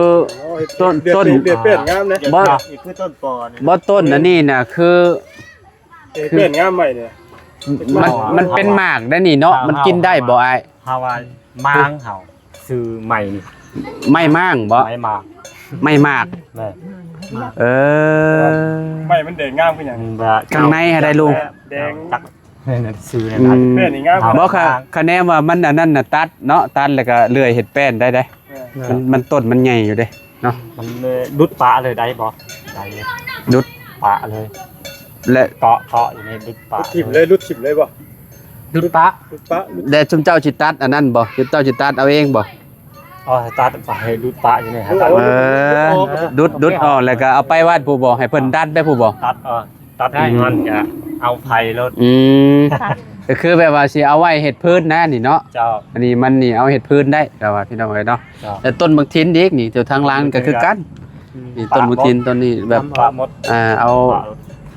ຕົ້ນ ຕົ້ນ ເລືອກເປັນງາມເດ້ ບໍ່ ນີ້ຄືຕົ້ນປໍນີ້ ບໍ່ ຕົ້ນອັນນີ້ນະ ຄື ເອີ ເປັນງາມໃໝ່ນີ້ ມັນ ມັນເປັນໝາກໄດ໋ນີ້ເນາະ ມັນກິນໄດ້ບໍ່ອ້າຍ? ເຮົາວ່າ ໝາກ ເຮົາ ຊື່ໃໝ່ນີ້ ໄມ້ໝາກບໍ່? ໄມ້ໝາກ ໄມ້ໝາກ ແມ່ນ ເອີ ໄມ້ມັນແດງງາມຄືຫຍັງ? ຂ້າງໃນຫາໄດ້ລຸງ ແດງ ຈັກ ຊື່ແນວໃດ ອືມ ເປັນງາມ ບໍ່ ຄະ ຄະແນນວ່າມັນອັນນັ້ນນະ ຕັດເນາະ ຕັດແລ້ວກໍເລື່ອຍເຮັດແປ້ນໄດ້ເດ້ ເອີ ມັນ ມັນຕົ້ນມັນໃຫຍ່ຢູ່ເດ້ ເນາະ ມັນ ເອີ ດຸດປະເລີຍໄດ້ບໍ່? ໄດ້ ດຸດປະເລີຍ ແລະ ເກາະ ເກາະຢູ່ໃນດຸດປະ ດຸດຖິ້ມເລີຍ ດຸດຖິ້ມເລີຍບໍ່? ດຸດປະ ດຸດປະ ແລະ ຊຸມເຈົ້າຊິຕັດອັນນັ້ນບໍ່? ຊຸມເຈົ້າຊິຕັດເອົາເອງບໍ່? ອໍ ຕັດໄປ ດຸດປະຢູ່ໃນຫັ້ນ ເອີ ດຸດ ດຸດອອກ ແລ້ວກໍເອົາໄປວັດຜູ້ບໍ່? ໃຫ້ເພິ່ນຕັດໄປຜູ້ບໍ່? ຕັດ ເອີ ຕັດ ໄດ້ ນັ້ນກະເອົາໄປໂລດ ອືມ ກໍຄືແບບວ່າຊິເອົາໄວ້ເຮັດພື້ນນະນີ້ເນາະ ເຈົ້າ ອັນນີ້ມັນນີ້ເອົາເຮັດພື້ນໄດ້ ແຕ່ວ່າພີ່ນ້ອງເອີຍເນາະ ເຈົ້າ ແລະ ຕົ້ນບັກທິນອີກນີ້ ແຖວທາງຫຼັງກໍຄືກັນ ອືມ ນີ້ຕົ້ນບັກທິນຕົ້ນນີ້ແບບ ປະໝົດ ອ່າ ເອົາ ປະ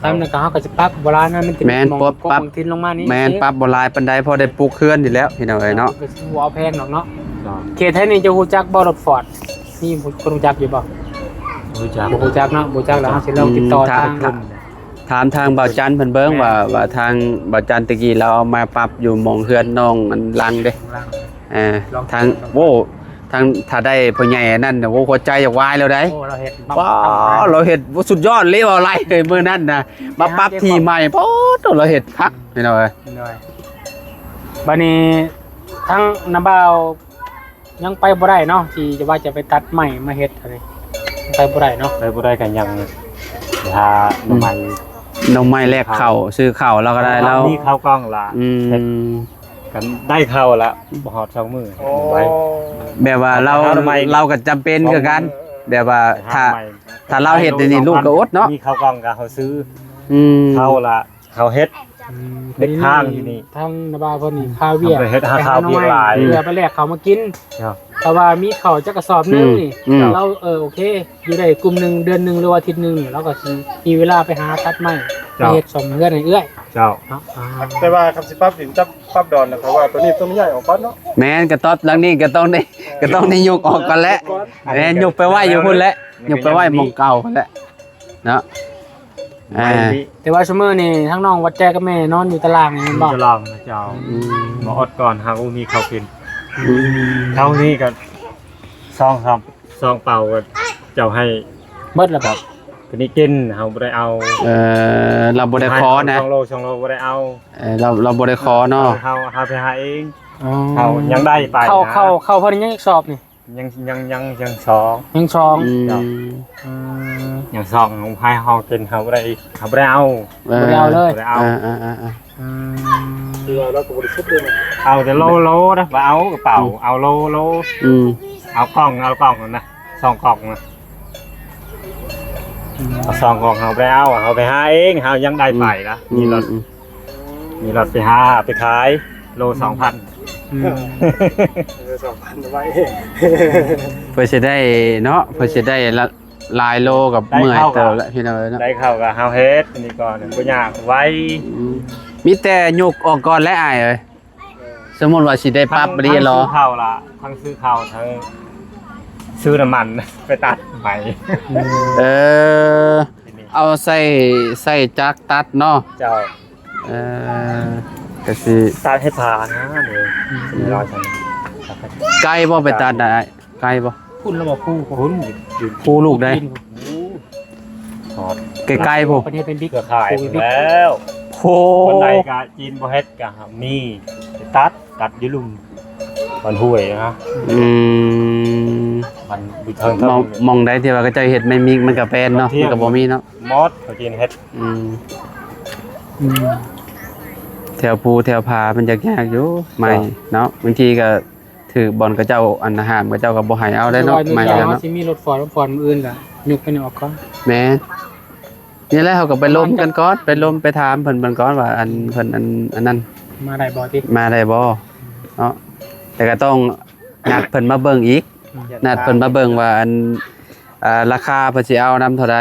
ຕາມນັ້ນກໍເຮົາກໍຊິປັບບໍ່ຫຼາຍນະ ມັນຈະ ແມ່ນ ມີໝ່ອງ ປັບ ກົກບັກທິນລົງມານີ້ ແມ່ນ ປັບບໍ່ຫຼາຍປານໃດ ພໍໄດ້ປຸກເຮືອນນີ້ແຫຼະ ພີ່ນ້ອງເອີຍເນາະ ກໍຊິບໍ່ເອົາແພງດອກເນາະ ເນາະ ເຂດໄທນີ້ເຈົ້າຮູ້ຈັກບໍ່ ລົດຟອດ ມີຄົນຮູ້ຈັກຢູ່ບໍ່? ບໍ່ຮູ້ຈັກ ບໍ່ຮູ້ຈັກເນາະ ບໍ່ຮູ້ຈັກແລ້ວເຮົາຊິລອງຕິດຕໍ່ ອືມ ທາງ ຖາມ ຖາມທາງບ່າວຈັນເພິ່ນເບິ່ງວ່າ ວ່າທາງບ່າວຈັນຕະກີ້ລາວເອົາມາປັບຢູ່ໝ່ອງເຮືອນນ້ອງອັນຫຼັງເດ້ ເອີ ທາງ ໂອ້ ທາງ ຖ້າໄດ້ພໍ່ໃຫຍ່ອັນນັ້ນ ໂອ້ ຫົວໃຈຢາກວາຍແລ້ວໃດ໋ ໂອ້ ລາວເຮັດ ວ້າວ ລາວເຮັດ ໂອ້ ສຸດຍອດເລີຍ ເວົ້າຫຼາຍເລີຍມື້ນັ້ນນະ ມາປັບທີ່ໃໝ່ ໂອ້ ລາວເຮັດຄັກ ພີ່ນ້ອງເອີຍ ບັດນີ້ທາງນ້າບ່າວ ຍັງໄປບໍ່ໄດ້ເນາະ ທີ່ຈະວ່າຈະໄປຕັດໄມ້ມາເຮັດອັນນີ້ ໄປບໍ່ໄດ້ເນາະ ໄປບໍ່ໄດ້ກໍຍັງຫາໜໍ່ໄມ້ ໜໍ່ໄມ້ແລກເຂົ້າ ຊື້ເຂົ້າ ຊື້ເຂົ້າ ແລ້ວກໍໄດ້ແລ້ວ ມີເຂົ້າກ່ອງລະ ອືມ ເຮັດກັນໄດ້ເຂົ້າລະ ບໍ່ຮອດສອງມື້ ໂອ້ ໄວ ແບບວ່າລາວ ລາວກໍຈຳເປັນຄືກັນ ແບບວ່າຖ້າ ຖ້າລາວເຮັດນີ້ ລູກກໍອົດເນາະ ມີເຂົ້າກ່ອງກໍເຮົາຊື້ ອືມ ເຂົ້າລະ ເຮົາເຮັດ ອືມ ເຮັດຄ້າງຢູ່ນີ້ ທາງນ້າບ່າວເພິ່ນນີ້ ຄ່າວຽກ ເຮົາໄປເຮັດຫາຄ່າວຽກຫຼາຍ ເພື່ອໄປແລກເຂົ້າມາກິນ ເຈົ້າ ຖ້າວ່າມີເຂົ້າຈັກກະສອບໜຶ່ງນີ້ ອືມ ລາວ ເອີ ໂອເຄ ຢູ່ໄດ້ກຸ່ມໜຶ່ງ ເດືອນໜຶ່ງ ຫຼືວ່າອາທິດໜຶ່ງນີ້ ລາວກໍຊິມີເວລາໄປຫາຕັດໄມ້ ເຈົ້າ ໄປເຮັດສ້ອມເຮືອນໃຫ້ເອື້ອຍ ເຈົ້າ ເນາະ ອ່າ ແຕ່ວ່າຄັນຊິປັບດິນ ປັບ ປັບດອນນະ ເຂົາວ່າໂຕນີ້ຕ້ອງຍ້າຍອອກກ່ອນເນາະ ແມ່ນ ກະຕັອດຫຼັງນີ້ກະຕ້ອງໄດ້ ກະຕ້ອງໄດ້ຍົກອອກກ່ອນແຫຼະ ແມ່ນ ຍົກໄປໄວ້ຢູ່ພຸ້ນແຫຼະ ຍົກໄປໄວ້ໝ່ອງເກົ່າພຸ້ນແຫຼະ ເນາະ ອ່າ ແຕ່ວ່າຊຸມື້ນີ້ທາງນ້ອງວັດແຈກັບແມ່ນອນຢູ່ຕາລ່າງນີ້ແມ່ນບໍ່? ຕາລ່າງນະເຈົ້າ ອືມ ມາອົດກ່ອນ ຫາກບໍ່ມີເຂົ້າກິນ ອືມ ເທົ່ານີ້ກໍສອງສາມ ສອງເປົາກໍເຈົ້າໃຫ້ເບິດແລ້ວ ແບບ ຕົວນີ້ກິນ ເຮົາບໍ່ໄດ້ເອົາ ເອີ ລາວບໍ່ໄດ້ຂໍນະ ສອງໂລ ສອງໂລບໍ່ໄດ້ເອົາ ເອີ ລາວ ລາວບໍ່ໄດ້ຂໍເນາະ ເຮົາ ເຮົາໄປຫາເອງ ອໍ ເຮົາຍັງໄດ້ໄປ ເຂົ້າ ນະ ເຂົ້າ ເຂົ້າເພິ່ນຍັງອີກສອບນີ້ ຍັງ ຍັງ ຍັງ ຍັງສອງ ຍັງສອງ ອືມ ເຈົ້າ ອືມ ຍັງສອງ ໃຫ້ເຮົາກິນ ເຮົາບໍ່ໄດ້ ເຮົາບໍ່ໄດ້ເອົາ ເອີ ບໍ່ໄດ້ເອົາເລີຍ ບໍ່ໄດ້ເອົາ ອ່າໆໆ ອືມ ຄືວ່າລາວກໍບໍ່ໄດ້ສຸດເລີຍນະ ເອົາແຕ່ໂລ ໂລນະ ບໍ່ເອົາກະເປົາ ອືມ ເອົາໂລ ໂລ ອືມ ເອົາກ່ອງ ເອົາກ່ອງນະ ສອງກ່ອງນະ ອືມ ເອົາສອງກ່ອງ ເຮົາບໍ່ໄດ້ເອົາ ເຮົາໄປຫາເອງ ເຮົາຍັງໄດ້ໄປນະ ອືມ ມີລົດ ອືມ ມີລົດໄປຫາ ໄປຂາຍ ໂລສອງພັນ ອືມ ເອີ ສອງພັນໄວ້ ເພື່ອຊິໄດ້ເນາະ ເພື່ອຊິໄດ້ຫຼາຍໂລກໍເມື່ອຍເຕີບແລ້ວ ພີ່ນ້ອງເອີຍເນາະ ໄດ້ເຂົ້າກໍເຮົາເຮັດ ອັນນີ້ກໍບໍ່ຍາກ ໄວ ອືມ ມີແຕ່ຍົກອອກກ່ອນແຫຼະອ້າຍເອີຍ ເອີ ສົມມຸດວ່າຊິໄດ້ປັບ ທັງ ອີ່ຫຼີ ທັງຊື້ເຂົ້າລະ ທັງຊື້ເຂົ້າ ທັງຊື້ນ້ຳມັນໄປຕັດໄມ້ ເອີ ເອົາໃສ່ ໃສ່ຈັກຕັດເນາະ ເຈົ້າ ເອີ ກະຊິຕັດໃຫ້ຜ່ານະ ອືມ ໄກບໍ່ໄປຕັດນະອ້າຍ? ໄກບໍ່? ພຸ້ນລະບໍ່ ພູ ພຸ້ນ ພູລູກໃດ? ພຸ້ນ ຮອດ ໄກໆພຸ້ນ ເພິ່ນເຮັດເປັນບິກ ເຄືອຂ່າຍພຸ້ນແລ້ວ ໂອ້ ຄົນໃດກະຈີນບໍ່ເຮັດກະມີ ຕັດ ຕັດຢູ່ລຸ່ມ ບ້ານຫ້ວຍນະ ອືມ ມັນຢູ່ເທິງ ໝ່ອງ ໝ່ອງໃດທີ່ວ່າເຂົາເຈົ້າເຮັດໄມ້ມິກ ມັນກະແປນເນາະ ມັນກະບໍ່ມີເນາະ ໝົດ ເຂົາຈີນເຮັດ ອືມ ອືມ ແຖວພູແຖວຜາມັນຍາກໆຢູ່ ໄມ້ ເຈົ້າ ເນາະ ບາງທີກະ ຖືກບ່ອນເຂົາເຈົ້າ ອັນ ຫ້າມ ເຂົາເຈົ້າກໍບໍ່ໃຫ້ເອົາໄດ້ເນາະ ແຕ່ວ່າມື້ ໄມ້ ເຈົ້າ ເນາະ ເຮົາຊິມີລົດຟອດ ລົດຟອດມື້ອື່ນກໍຍົກໄປນີ້ອອກກ່ອນ ແມ່ນ ນີ້ແຫຼະ ເຮົາກໍໄປລົມກັນກ່ອນ ໄປລົມໄປຖາມເພິ່ນເບິ່ງກ່ອນວ່າ ອັນ ເພິ່ນ ອັນ ອັນນັ້ນ ມາໄດ້ບໍ່ຕິ ມາໄດ້ບໍ່ ອືມ ເນາະ ແຕ່ກໍຕ້ອງນັດເພິ່ນມາເບິ່ງອີກ ອືມ ນັດເພິ່ນມາເບິ່ງວ່າ ອັນ ອ່າ ລາຄາເພິ່ນຊິເອົານຳເທົ່າໃດ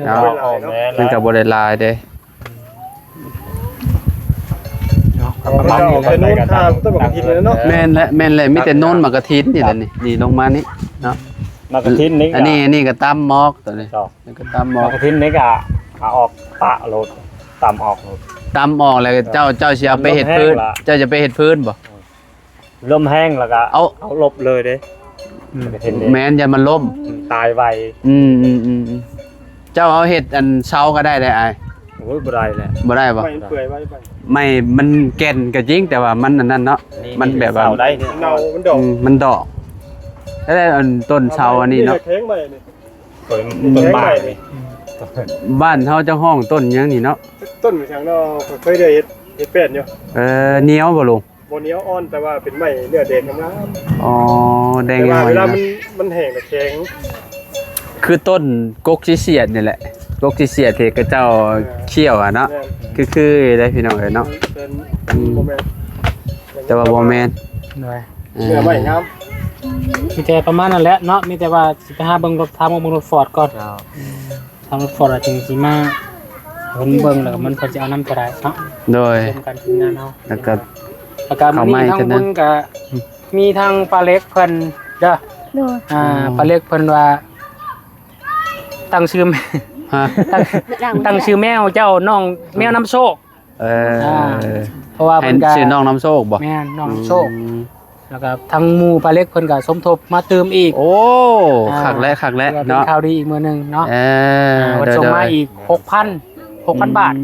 ເນາະ. ໂອ້ ແມ່ນ ມັນກໍບໍ່ໄດ້ຫຼາຍເດ້. ເນາະ ປະມານນີ້ແຫຼະ ແຕ່ໂນນທາງຕົ້ນໝາກກະທິນເນາະ. ແມ່ນແຫຼະ ແມ່ນແຫຼະ ມີແຕ່ໂນນໝາກກະທິນນີ້ແຫຼະນີ້ ນີ້ລົງມານີ້ເນາະ. ໝາກກະທິນນີ້ ອັນນີ້ ອັນນີ້ກໍຕຳອອກ ຕົວນີ້ ນີ້ກໍຕຳອອກ. ໝາກກະທິນນີ້ກໍເອົາອອກປະໂລດ ຕຳອອກໂລດ ຕຳອອກແລ້ວເຈົ້າ ເຈົ້າຊິເອົາໄປເຮັດພື້ນ ເຈົ້າຈະໄປເຮັດພື້ນບໍ່? ລົມແຮງແລ້ວກໍເອົາ ເອົາລົບເລີຍເດ້. ອືມ ແມ່ນ ຢ້ານມັນລົ້ມ ອືມ ຕາຍໄວ. ອືມໆໆໆ ເຈົ້າເອົາເຮັດອັນເສົາກໍໄດ້ເດ້ອ້າຍ. ໂອ້ຍ ບໍ່ໄດ້ແຫຼະ ບໍ່ໄດ້ບໍ່? ໄມ້ມັນເປື່ອຍໄວໄປ ໄມ້ມັນແກ່ນກໍຈິງ ແຕ່ວ່າມັນອັນນັ້ນເນາະ ມັນແບບວ່າ ເສົາໄດ້ ເນົ່າ ມັນດອກ ອືມ ມັນດອກ. ແລ້ວອັນຕົ້ນເສົາອັນນີ້ເນາະ ແຂງໄມ້ນີ້ ຕົ້ນ ຕົ້ນໝາກນີ້ ບ້ານເຮົາຈະຮ້ອງຕົ້ນຫຍັງນີ້ເນາະ? ຕົ້ນຫຍັງເນາະ? ຂ້ອຍເຄີຍໄດ້ເຮັດ ເຮັດແປ້ນຢູ່. ເອີ ໜຽວບໍ່ລຸງ? ບໍ່ໜຽວ ອ່ອນ ແຕ່ວ່າເປັນໄມ້ເນື້ອແດງງາມໆ. ອໍ ແດງ ແຕ່ວ່າເວລາມັນ ມັນແຫ້ງແລ້ວແຂງ. ຄືຕົ້ນກົກຊິສຽດນີ້ແຫຼະ ກົກຊິສຽດທີ່ເຂົາເຈົ້າ ເອີ ຄ້ຽວຫັ້ນເນາະ. ແມ່ນ ຄືໆ ເດ້ພີ່ນ້ອງເອີຍເນາະ. ເອີ ອືມ ບໍ່ແມ່ນ ແຕ່ວ່າບໍ່ແມ່ນ ໂດຍ ເອີ ເນື້ອໄມ້ງາມ. ມີແຕ່ປະມານນັ້ນແຫຼະເນາະ ມີແຕ່ວ່າຊິໄປຫາເບິ່ງລົດ ຖາມເບິ່ງລົດຟອດກ່ອນ. ເຈົ້າ ອືມ ທາງລົດຟອດອາດຈະຊິມາເພິ່ນເບິ່ງ ແລ້ວກໍມັນເພິ່ນຊິເອົານຳກໍໄດ້ເນາະ. ໂດຍ ຮ່ວມກັນທີມງານເຮົາ ແລ້ວກໍ ແລ້ວກໍມື້ນີ້ທາງບຸນກໍ ອືມ ມີທາງປ້າເລັກເພິ່ນເດີ. ໂດຍ ອ່າ ອືມ ປ້າເລັກເພິ່ນວ່າ ຕັ້ງຊື່ ຮະ ຕັ້ງ ຕັ້ງຊື່ແມວເຈົ້າ ນ້ອງແມວນຳໂຊກ. ເອີ ອ່າ ເພາະວ່າເພິ່ນກໍ ໃຫ້ຊື່ນ້ອງນຳໂຊກບໍ່? ແມ່ນ ນ້ອງນຳໂຊກ. ອືມ ແລ້ວກໍທາງໝູ່ປ້າເລັກເພິ່ນກໍສົມທົບມາຕື່ມອີກ. ໂອ້ ອ່າ ຄັກແຫຼະ ຄັກແຫຼະເນາະ ເປັນຂ່າວດີອີກມື້ໜຶ່ງເນາະ. ເອີ ອ່າ ເພິ່ນ ໂດຍ ສົ່ງມາອີກ ໂດຍ ຫົກພັນ ຫົກພັນບາດ. ອື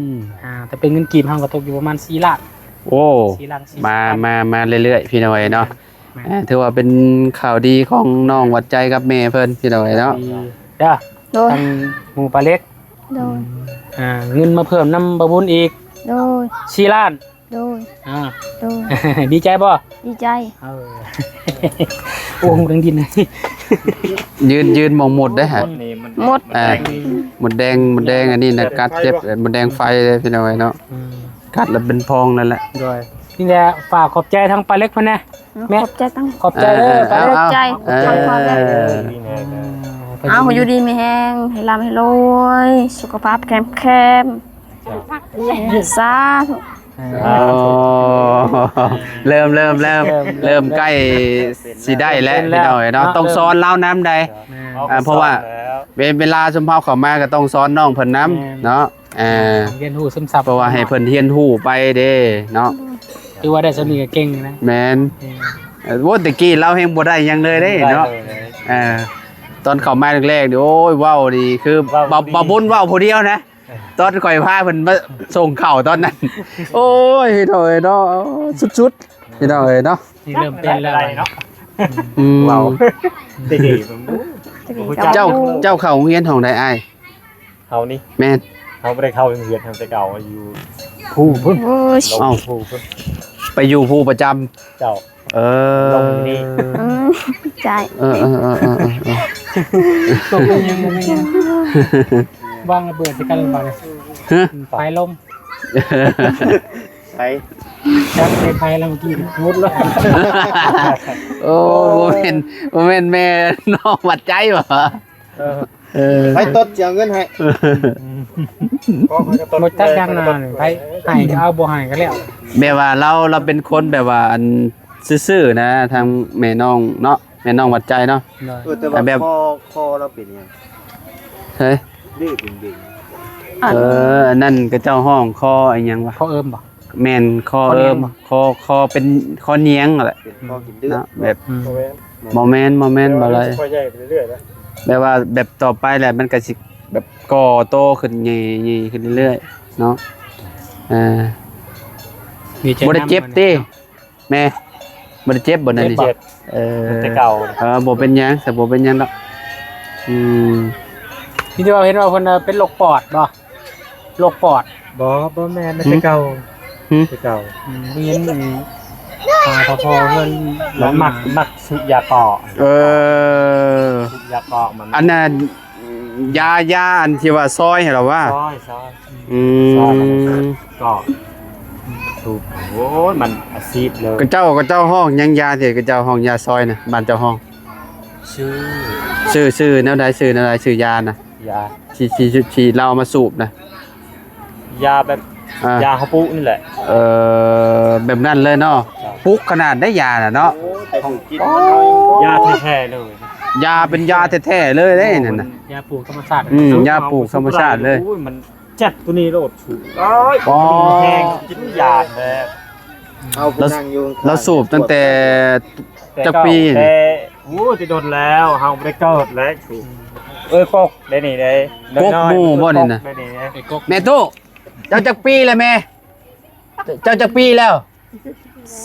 ມ ອ່າ ແຕ່ເປັນເງິນກີບເຮົາກໍຕົກຢູ່ປະມານສີ່ລ້ານ. ໂອ້ ສີ່ລ້ານ ມາ ມາ ມາເລື້ອຍໆ ພີ່ນ້ອງເອີຍເນາະ. ແມ່ນ ເອີ ຖືວ່າເປັນຂ່າວດີຂອງນ້ອງຫວັດໃຈກັບແມ່ເພິ່ນ ພີ່ນ້ອງເອີຍເນາະ. ດີເດີ ໂດຍ ທາງໝູ່ປ້າເລັກ. ໂດຍ ອ່າ ເງິນມາເພີ່ມນຳບ່າວບຸນອີກ. ໂດຍ ສີ່ລ້ານ. ໂດຍ ອ່າ ໂດຍ ດີໃຈບໍ່? ດີໃຈ. ເອີ ໂອ້ ຫົວທັງດິນ ຢືນ ຢືນໝ່ອງໝົດເດ້ຫະ. ໝົດ ອ່າ ໝົດແດງ ໝົດແດງ ອັນນີ້ນະ ກັດເຈັບ ໝົດແດງໄຟເດ້ ພີ່ນ້ອງເອີຍເນາະ. ອືມ ກັດແລ້ວເປັນພອງນັ້ນແຫຼະ. ໂດຍ ນີ້ແຫຼະ ຝາກຂອບໃຈທາງປ້າເລັກເພິ່ນແດ່. ແມ່ ຂອບໃຈ ຂອບໃຈເດີ ປ້າເລັກ ຂອບໃຈ ເອີ ເອີ ເອີ ເອົາ ຢູ່ດີມີແຮງ ໃຫ້ລ່ຳໃຫ້ລວຍ ສຸຂະພາບແຂງແຂງ ສາທຸ. ໂອ້ ເລີ່ມ ເລີ່ມ ເລີ່ມ ເລີ່ມໃກ້ຊິໄດ້ແລ້ວ ພີ່ນ້ອງເອີຍເນາະ. ຕ້ອງສອນລາວນຳໃດ໋ ອ່າ ເພາະວ່າເວ ເວລາຊຸມເຮົາເຂົ້າມາກໍຕ້ອງສອນນ້ອງເພິ່ນນຳເນາະ. ອ່າ ຮຽນຮູ້ຊຶມຊັບ ເພາະວ່າໃຫ້ເພິ່ນຮຽນຮູ້ໄປເດ້ເນາະ. ຖືວ່າໄດ້ສ່ຳນີ້ກໍເກັ່ງນະ. ແມ່ນ ເອີ ໂອ້ ແຕ່ກີ້ລາວແຮງບໍ່ໄດ້ຫຍັງເລີຍເດ້ເນາະ. ເອີ ຕອນເຂົ້າມາແລກໆນີ້ ໂອ້ຍ ເວົ້ານີ້ຄື ເວົ້າ ບ່າວ ບ່າວບຸນເວົ້າຜູ້ດຽວນະ. ຕອນຂ້ອຍພາເພິ່ນມາສົ່ງເຂົ້າຕອນນັ້ນ ໂອ້ຍ ພີ່ນ້ອງເອີຍເນາະ ສຸດໆ ພີ່ນ້ອງເອີຍເນາະ. ນີ້ເລີ່ມເປັນແລ້ວເນາະ. ອືມ ເວົ້າ ແຕ່ກີ້ ເຈົ້າ ເຈົ້າເຂົ້າໂຮງຮຽນຫ້ອງໃດອ້າຍ? ເຮົານີ້ ແມ່ນ ເຮົາບໍ່ໄດ້ເຂົ້າໂຮງຮຽນ ເຮົາແຕ່ເກົ່າຢູ່ພູພຸ້ນ. ໂອ້ຍ ເອົ້າ ພູພຸ້ນ ໄປຢູ່ພູປະຈຳ. ເຈົ້າ ເອີ ລົງນີ້ ອືມ ໃຈ ເອີ ເອີ ເອີ ເອີ ເອີ ເອີ ຕົກລົງຍັງບໍ່ແມ່ນຫຍັງ ວາງລະເບີດໃສ່ກັນລະບາດນີ້. ຮະ ໄຟລົມ ໄຟ ຈັບໃສ່ໄຟແລ້ວ ເມື່ອກີ້ໝົດແລ້ວ. ໂອ້ ບໍ່ແມ່ນ ບໍ່ແມ່ນແມ່ນ້ອງຫວັດໃຈບໍ່? ເອີ ເອີ ໃຜຕົດຊິເອົາເງິນໃຫ້? ບໍ່ຈັກຢ່າງນານ ໃຜໃຫ້ກໍເອົາ ບໍ່ໃຫ້ກໍແລ້ວ. ແບບວ່າລາວ ລາວເປັນຄົນແບບວ່າ ອັນ ຊື່ໆ ນະ ທາງແມ່ນ້ອງເນາະ ແມ່ນ້ອງຫວັດໃຈເນາະ. ໂດຍ ເອີ ແຕ່ວ່າ ແບບ ຄໍ ຄໍລາວເປັນຫຍັງ? ເຮີ້ຍ ເດ້ເປັນເດັກ. ເອີ ອັນນັ້ນເຂົາເຈົ້າຮ້ອງຄໍອີ່ຫຍັງວະ? ຄໍເອີມບໍ່? ແມ່ນ ຄໍເອີມ ຄໍ ຄໍເປັນ ຄໍແຍງຫັ້ນແຫຼະ ເປັນຄໍກິນເລືອດເນາະ ແບບ ອືມ ບໍ່ແມ່ນ ບໍ່ແມ່ນ ບໍ່ແມ່ນ ບໍ່ໄດ້ ມັນຊິຄ່ອຍໃຫຍ່ໄປເລື້ອຍໆນະ. ແບບວ່າແບບຕໍ່ໄປແຫຼະ ມັນກໍຊິແບບກໍ່ໂຕຂຶ້ນ ໃຫຍ່ ໃຫຍ່ຂຶ້ນເລື້ອຍໆເນາະ. ເອີ ບໍ່ໄດ້ເຈັບຕິແມ່? ບໍ່ໄດ້ເຈັບບໍ່ນັ້ນນີ້? ເຈັບ ເອີ ແຕ່ເກົ່າ ເອີ ບໍ່ເປັນຫຍັງ ສະ ບໍ່ເປັນຫຍັງດອກ. ອືມ ທີ່ວ່າເຫັນວ່າເພິ່ນເປັນໂລກປອດບໍ່? ໂລກປອດ ບໍ່ ບໍ່ແມ່ນ ອືມ ແຕ່ເກົ່າ. ຫືມ ແຕ່ເກົ່າ ອືມ ເຫັນອັນ ອ່າ ພໍ່ເພິ່ນ ມັນມັກ ມັກສູບຢາເກາະ. ເອີ ສູບຢາເກາະມັນ ອັນນັ້ນ ຢາ ຢາອັນທີ່ວ່າຊອຍຫັ້ນລະວະ? ຊອຍ ຊອຍ ອືມ ຊອຍ ເກາະ ສູບ. ໂອ້ຍ ມັນອາຊີບເລີຍ. ເຂົາເຈົ້າ ເຂົາເຈົ້າຮ້ອງຫຍັງ ຢາທີ່ເຂົາເຈົ້າຮ້ອງ ຢາຊອຍນະ ບ້ານເຈົ້າຮ້ອງ? ຊື່ ຊື່ ຊື່ແນວໃດ? ຊື່ແນວໃດ? ຊື່ຢານະ? ຢາ ທີ່ ທີ່ ທີ່ລາວເອົາມາສູບນະ? ຢາແບບ ອ່າ ຢາເຮົາປູກນີ້ແຫຼະ. ເອີ ແບບນັ້ນເລີຍເນາະ. ເຈົ້າ ປຸກຂະໜາດໃດຢານະເນາະ. ໂອ້ ແຕ່ປູກກິນມັນເອົາເອງ. ຢາແທ້ໆເລີຍ. ຢາເປັນຢາແທ້ໆເລີຍເດ້ນັ້ນນະ. ຢາປູກທຳມະຊາດ. ອືມ ຢາປູກທຳມະຊາດເລີຍ. ໂອ້ຍ ມັນຈັດໂຕນີ້ໂລດສູບ. ໂອ້ຍ ອໍ ແຮງກິນຢາແລ້ວ. ເຮົາຜູ້ນັ່ງຢູ່ຂ້າງໆ ລາວສູບຕັ້ງແຕ່ ແຕ່ ຈັກປີ? ແຕ່ ໂອ້ຍ ແຕ່ດົນແລ້ວ ເຮົາບໍ່ໄດ້ເກີດແລ້ວ. ເອີຍ ກົກໄດ້ນີ້ເດ້ ກົກໝູ່ບໍ່ນີ້ນະ? ໄດ້ນີ້ເດ້ ແມ່ຕູ້ ເຈົ້າຈັກປີແລ້ວແມ່? ເຈົ້າຈັກປີແລ້ວ?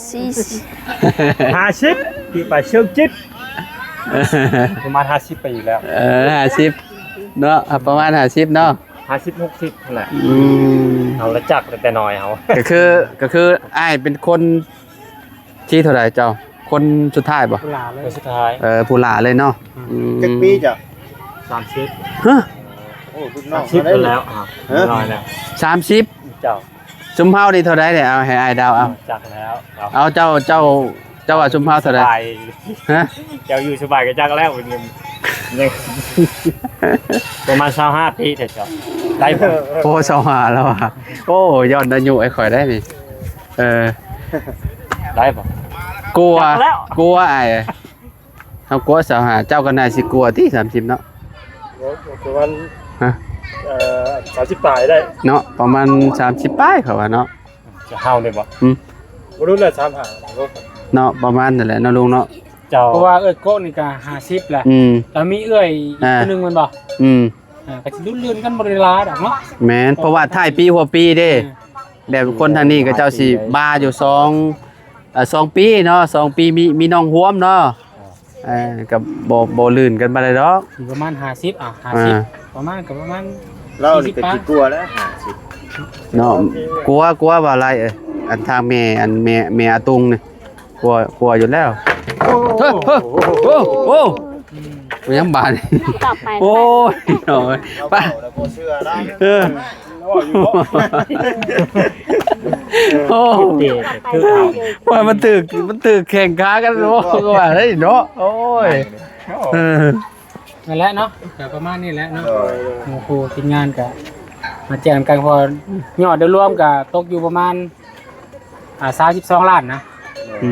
ສີ່ສິບ ຫ້າສິບ ປີໄປເຊີງຈິດ ປະມານຫ້າສິບປີແລ້ວ. ເອີ ຫ້າສິບເນາະ ປະມານຫ້າສິບເນາະ ຫ້າສິບ ຫົກສິບຫັ້ນແຫຼະ. ອືມ ເຮົາລະຈັກຕັ້ງແຕ່ນ້ອຍເຮົາ ກໍຄື ກໍຄືອ້າຍເປັນຄົນ ທີເທົ່າໃດເຈົ້າ? ຄົນສຸດທ້າຍບໍ່? ຜູ້ຫຼ້າເລີຍ ຄົນສຸດທ້າຍ. ເອີ ຜູ້ຫຼ້າເລີຍເນາະ. ອືມ ອືມ ຈັກປີເຈົ້າ? ສາມສິບ. ຮະ? ໂອ້ ລຸ້ນນ້ອງ ສາມສິບແລ້ວ. ຮະ? ນ້ອຍແລ້ວ ສາມສິບ. ເຈົ້າ ຊຸມເຮົານີ້ເທົ່າໃດເດ? ເອົາໃຫ້ອ້າຍເດົາເອົາ. ຈັກແລ້ວ ເອົາ ເຈົ້າ ເຈົ້າ ເຈົ້າວ່າຊຸມເຮົາເທົ່າໃດ? ສະບາຍ. ຮະ? ເຈົ້າຢູ່ສະບາຍກໍຈັກແລ້ວ ຍັງ ຍັງ ປະມານຊາວຫ້າປີແທ້ເຈົ້າ ໄດ້ບໍ່? ໂອ້ ຊາວຫ້າແລ້ວວ່າ. ໂອ້ ຍ້ອນອາຍຸໄອ້ຂ້ອຍໄດ໋ນີ້. ເອີ ໄດ້ບໍ່? ກົວ ຈັກແລ້ວ ກົວອ້າຍ ເຮົາກົວຊາວຫ້າ ເຈົ້າກໍໜ້າຊິກົວຕິ ສາມສິບເນາະ. ໂອ້ ປະມານ ຮະ? ເອີ ສາມສິບປາຍໄດ້ເນາະ ປະມານສາມສິບປາຍເຂົາວ່າເນາະ. ຈະເຮົາໄດ້ບໍ່? ອືມ ບໍ່ຮູ້ແຫຼະ ສາມຫ້າ ເນາະ ປະມານນັ້ນແຫຼະເນາະລຸງເນາະ. ເຈົ້າ ເພາະວ່າເອື້ອຍໂກະນີ້ກໍຫ້າສິບແຫຼະ. ອືມ ແລ້ວມີເອື້ອຍອີກ ອ່າ ຄົນໜຶ່ງແມ່ນບໍ່? ອືມ ອ່າ ກໍຊິລຸ້ນເລື່ອນກັນບໍ່ໄດ້ຫຼາຍດອກເນາະ. ແມ່ນ ເພາະວ່າທ້າຍປີຫົວປີເດ້. ອືມ ແບບຄົນທາງນີ້ເຂົາເຈົ້າຊິບາຢູ່ສອງ ເອີ ສອງປີເນາະ ສອງປີມີ ມີນ້ອງຮ່ວມເນາະ. ເອີ ກໍບໍ່ ບໍ່ລື່ນກັນປານໃດດອກ ຊິປະມານຫ້າສິບ ອ່າ ຫ້າສິບ ອ່າ ປະມານ ກໍປະມານ ລາວນີ້ກໍຊິກົວແລ້ວ ຫ້າສິບເນາະ. ກົວ ກົວວ່າຫຼາຍ ເອີ ອັນທາງແມ່ ອັນແມ່ ແມ່ອາຕຸງນີ້ ກົວ ກົວຢູ່ແລ້ວ. ໂອ້ ໂອ້ ໂອ້ ໂອ້ ອືມ ຍັງບາດນີ້ ກັບໄປ ໂອ້ຍ ເອົາໄປ ເອົາໄປ ເອົາໄປ ເອີ ໂອ້ ວ່າມັນຖືກ ມັນຖືກແຂ່ງຂາກັນ ໂອ້ ກໍວ່າໄດ້ເນາະ. ໂອ້ຍ ເອີ ນັ້ນແຫຼະເນາະ ກໍປະມານນີ້ແຫຼະເນາະ. ໂດຍ ໝູ່ຄູ່ທີມງານກໍມາແຈ້ງນຳກັນ ເພາະຍອດໂດຍລວມກໍຕົກຢູ່ປະມານ ອ່າ ຊາວສິບສອງລ້ານນະ. ອື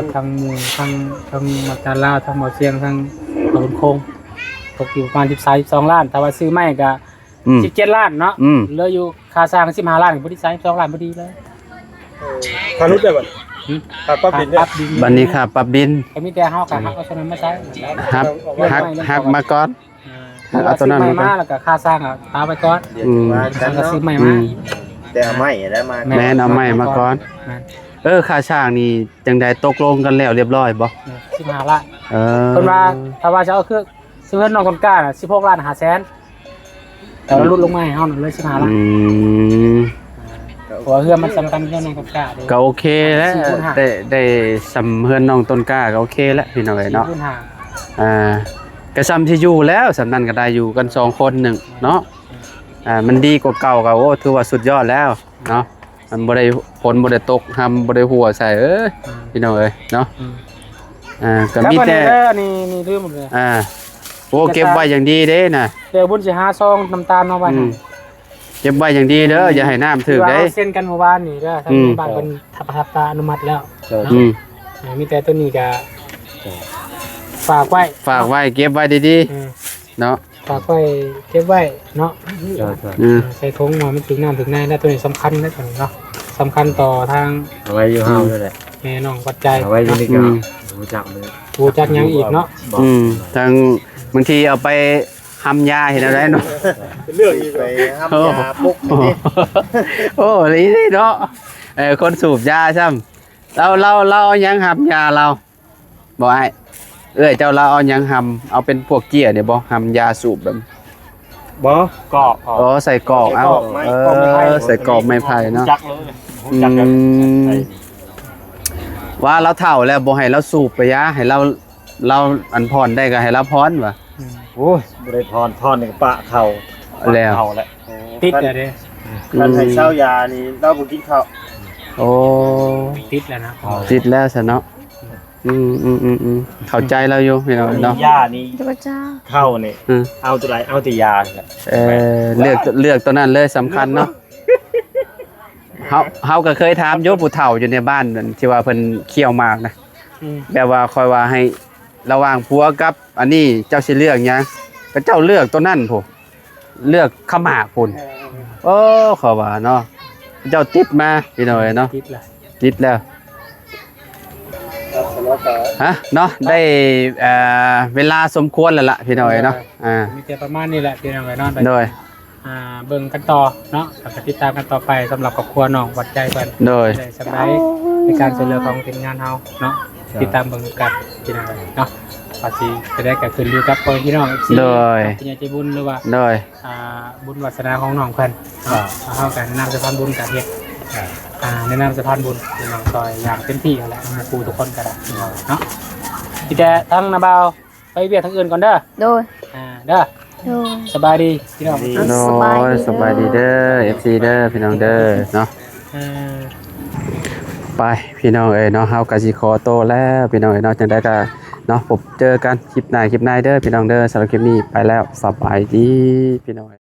ມ ທັງໝູ່ ທັງ ທັງມາຈານລາວ ທັງໝໍຊຽງ ທັງເຂົາບຸນຄົງ ຕົກຢູ່ປະມານສິບ ຊາວສິບສອງລ້ານ. ຖ້າວ່າຊື້ໄມ້ກໍ ອືມ ສິບເຈັດລ້ານເນາະ. ອືມ ເຫຼືອຢູ່ຄ່າສ້າງສິບຫ້າລ້ານ ພໍດີ ຊາວສິບສອງລ້ານພໍດີເລີຍ. ເອີ ຄ່າຫຼຸດໄດ້ບັດນີ້ ຫືມ ຄ່າປັບດິນເດ້ ຄ່າປັບດິນ ບັດນີ້ຄ່າປັບດິນ ກໍມີແຕ່ເຮົາກໍ ອືມ ຮັບເອົາສ່ວນນັ້ນມາໃຊ້ ຮັບ ຮັບ ຮັບມາກ່ອນ. ອ່າ ເອົາຕົວນັ້ນມາກ່ອນ ແລ້ວກໍຄ່າສ້າງກໍຕາໄປກ່ອນ. ອືມ ແລ້ວກໍຊື້ໄມ້ມາ ອືມ ແຕ່ເອົາໄມ້ແລ້ວມາ ແມ່ນ ເອົາໄມ້ມາກ່ອນ. ແມ່ນ ເອີ ຄ່າສ້າງນີ້ຈັ່ງໃດ ຕົກລົງກັນແລ້ວລຽບລ້ອຍບໍ່? ເອີ ສິບຫ້າລ້ານ. ເອີ ເພິ່ນວ່າ ຖ້າວ່າຈະເອົາຄື ເຮືອນນ້ອງຕົ້ນກ້າ ສິບຫົກລ້ານຫ້າແສນ ແຕ່ວ່າຫຼຸດລົງມາໃຫ້ເຮົານັ້ນເລີຍ ສິບຫ້າລ້ານ. ອືມ ເພາະວ່າເຮືອນມັນສຳຄັນ ເຮືອນນ້ອງຕົ້ນກ້າເດ້ ກໍໂອເຄແຫຼະ ສີ່ຄູນຫ້າ ໄດ້ ໄດ້ສ່ຳເຮືອນນ້ອງຕົ້ນກ້າກໍໂອເຄແຫຼະ ພີ່ນ້ອງເອີຍເນາະ. ສີ່ຄູນຫ້າ ອ່າ ກໍສ່ຳທີ່ຢູ່ແລ້ວ ສ່ຳນັ້ນກໍໄດ້ ຢູ່ກັນສອງຄົນໜຶ່ງເນາະ. ອ່າ ມັນດີກວ່າເກົ່າກໍ ໂອ້ ຖືວ່າສຸດຍອດແລ້ວເນາະ. ມັນບໍ່ໄດ້ ຝົນບໍ່ໄດ້ຕົກ ຮຳບໍ່ໄດ້ຮົ່ວໃສ່ ເອີຍ ອືມ ພີ່ນ້ອງເອີຍເນາະ. ອືມ ອ່າ ກໍມີແຕ່ ອັນນີ້ ນີ້ລືມໝົດເລີຍ. ອ່າ ໂອ້ ເກັບໄວ້ຢ່າງດີເດ້ນະ ດຽວບຸນຊິຫາຊອງນ້ຳຕານມາໄວ້ໃຫ້. ອືມ ເກັບໄວ້ຢ່າງດີເດີ ຢ່າໃຫ້ນ້ຳຖືກເດ້. ເຮົາເຊັນກັນມື້ວານນີ້ເດີ ທາງ ອືມ ບ້ານເພິ່ນທັບ ທັບຕາອະນຸມັດແລ້ວ. ເຈົ້າ ເນາະ ອືມ ມີແຕ່ໂຕນີ້ກໍຝາກໄວ້ ຝາກໄວ້ ເກັບໄວ້ດີໆ ອືມ ເນາະ ຝາກໄວ້ເກັບໄວ້ເນາະ. ເຈົ້າ ເຈົ້າ ອືມ ໃສ່ຖົງວ່າມັນຖືກນ້ຳຖືກໃນນະ ໂຕນີ້ສຳຄັນເດ້ ໂຕນີ້ເນາະ ສຳຄັນຕໍ່ທາງ ເອົາໄວ້ຢູ່ເຮົານີ້ແຫຼະ ແມ່ນ້ອງວັດໃຈ ເອົາໄວ້ຢູ່ນີ້ກໍ ອືມ ຮູ້ຈັກເລີຍ ຮູ້ຈັກຫຍັງອີກເນາະ. ອືມ ທາງບາງທີເອົາໄປ ຫຳຢາເຮັດແນວໃດເນາະ ເປັນເລື່ອງອີກ ໄປຫຳຢາປົກນີ້. ໂອ້ ອີ່ຫຼີເນາະ ເອີ ຄົນສູບຢາຊ້ຳ ລາວ ລາວ ລາວເອົາຫຍັງຫຳຢາລາວ ບໍ່ອ້າຍ ເອື້ອຍເຈົ້າລາວເອົາຫຍັງຫຳ ເອົາເປັນພວກເຈ້ຍນີ້ບໍ່ ຫຳຢາສູບແບບ ບໍ່ ກອກ ອໍ ໃສ່ກອກ ເອົາ ໃສ່ກອກໄມ້ ເອີ ໃສ່ກອກໄມ້ໄຜ່ເນາະ. ຮູ້ຈັກເລີຍ ຮູ້ຈັກກັນ ອືມ ວ່າລາວເຖົ້າແລ້ວ ບໍ່ໃຫ້ລາວສູບປະຢາ ໃຫ້ລາວ ລາວອັນຜ່ອນໄດ້ກໍໃຫ້ລາວຜ່ອນວ່າ. ອືມ ໂອ້ຍ ບໍ່ໄດ້ຜ່ອນ ຜ່ອນນີ້ກໍປະເຂົ້າ ແລ້ວ ປະເຂົ້າແຫຼະ ຕິດແລ້ວເດ້. ຄັນໃຫ້ເຊົາຢານີ້ລາວບໍ່ກິນເຂົ້າ. ໂອ້ ຕິດແລ້ວນະ ຕິດແລ້ວຊະເນາະ. ອືມໆໆໆ ເຂົ້າໃຈລາວຢູ່ພີ່ນ້ອງເອີຍເນາະ. ຢານີ້ ເຈົ້າ ເຂົ້ານີ້ ອືມ ເອົາຕົວໃດ ເອົາແຕ່ຢາ. ເອີ ເລືອກ ເລືອກຕົວນັ້ນເລີຍສຳຄັນເນາະ. ເຮົາ ເຮົາກໍເຄີຍຖາມຢູ່ຜູ້ເຖົ້າຢູ່ໃນບ້ານທີ່ວ່າເພິ່ນຂ້ຽວໝາກນະ ອືມ ແບບວ່າຂ້ອຍວ່າໃຫ້ ລະຫວ່າງຜົວກັບອັນນີ້ ເຈົ້າຊິເລືອກຫຍັງ? ຂະເຈົ້າເລືອກຕົວນັ້ນພຸ້ນ ເລືອກຂະໝາກພຸ້ນ. ເອີ ໂອ້ ເຂົາວ່າເນາະ ເຂົາເຈົ້າຕິດມາພີ່ນ້ອງເອີຍເນາະ ຕິດແລ້ວ ຕິດແລ້ວ ຮະ ເນາະ ໄດ້ ເອີ ເວລາສົມຄວນແລ້ວລະພີ່ນ້ອງເອີຍເນາະ. ອ່າ ມີແຕ່ປະມານນີ້ແຫຼະພີ່ນ້ອງເອີຍເນາະ. ໂດຍ ອ່າ ເບິ່ງກັນຕໍ່ເນາະ ແລ້ວກໍຕິດຕາມກັນຕໍ່ໄປ ສຳລັບຄອບຄົວນ້ອງຫວັດໃຈເພິ່ນ. ໂດຍ ໄດ້ສ່ຳໃດໃນການຊ່ວຍເຫຼືອຂອງທີມງານເຮົາເນາະ. ເຈົ້າ ຕິດຕາມເບິ່ງກັນພີ່ນ້ອງເອີຍເນາະ ວ່າຊິເປັນໃດກໍຂຶ້ນຢູ່ກັບພໍ່ແມ່ພີ່ນ້ອງ ເອັຟຊີ ໂດຍ ຜູ້ໃຫຍ່ໃຈບຸນ ຫຼືວ່າ ໂດຍ ອ່າ ບຸນວາສະໜາຂອງນ້ອງເພິ່ນເນາະ. ເຮົາກໍໃນນາມສະພານບຸນກໍເຮັດ ອ່າ ໃນນາມສະພານບຸນ ພີ່ນ້ອງຊ່ອຍຢ່າງເຕັມທີ່ຫັ້ນແຫຼະ ໝູ່ຄູ່ທຸກຄົນກໍໄດ້ພີ່ນ້ອງເນາະ. ມີແຕ່ທາງນ້າບ່າວ ໄປວຽກທາງອື່ນກ່ອນເດີ. ໂດຍ ອ່າ ເດີ ໂດຍ ສະບາຍດີພີ່ນ້ອງ. ໂດຍ ສະບາຍດີເດີ ສະບາຍດີເດີ ເອັຟຊີເດີ ພີ່ນ້ອງເດີເນາະ. ອ່າ ໄປພີ່ນ້ອງເອີຍເນາະ ເຮົາກໍຊິຂໍໂຕແລ້ວພີ່ນ້ອງເອີຍເນາະ. ຈັ່ງໃດກໍເນາະ ພົບເຈີກັນຄລິບໜ້າຄລິບໃນເດີພີ່ນ້ອງເດີ. ສຳລັບຄລິບນີ້ໄປແລ້ວ ສະບາຍດີພີ່ນ້ອງ.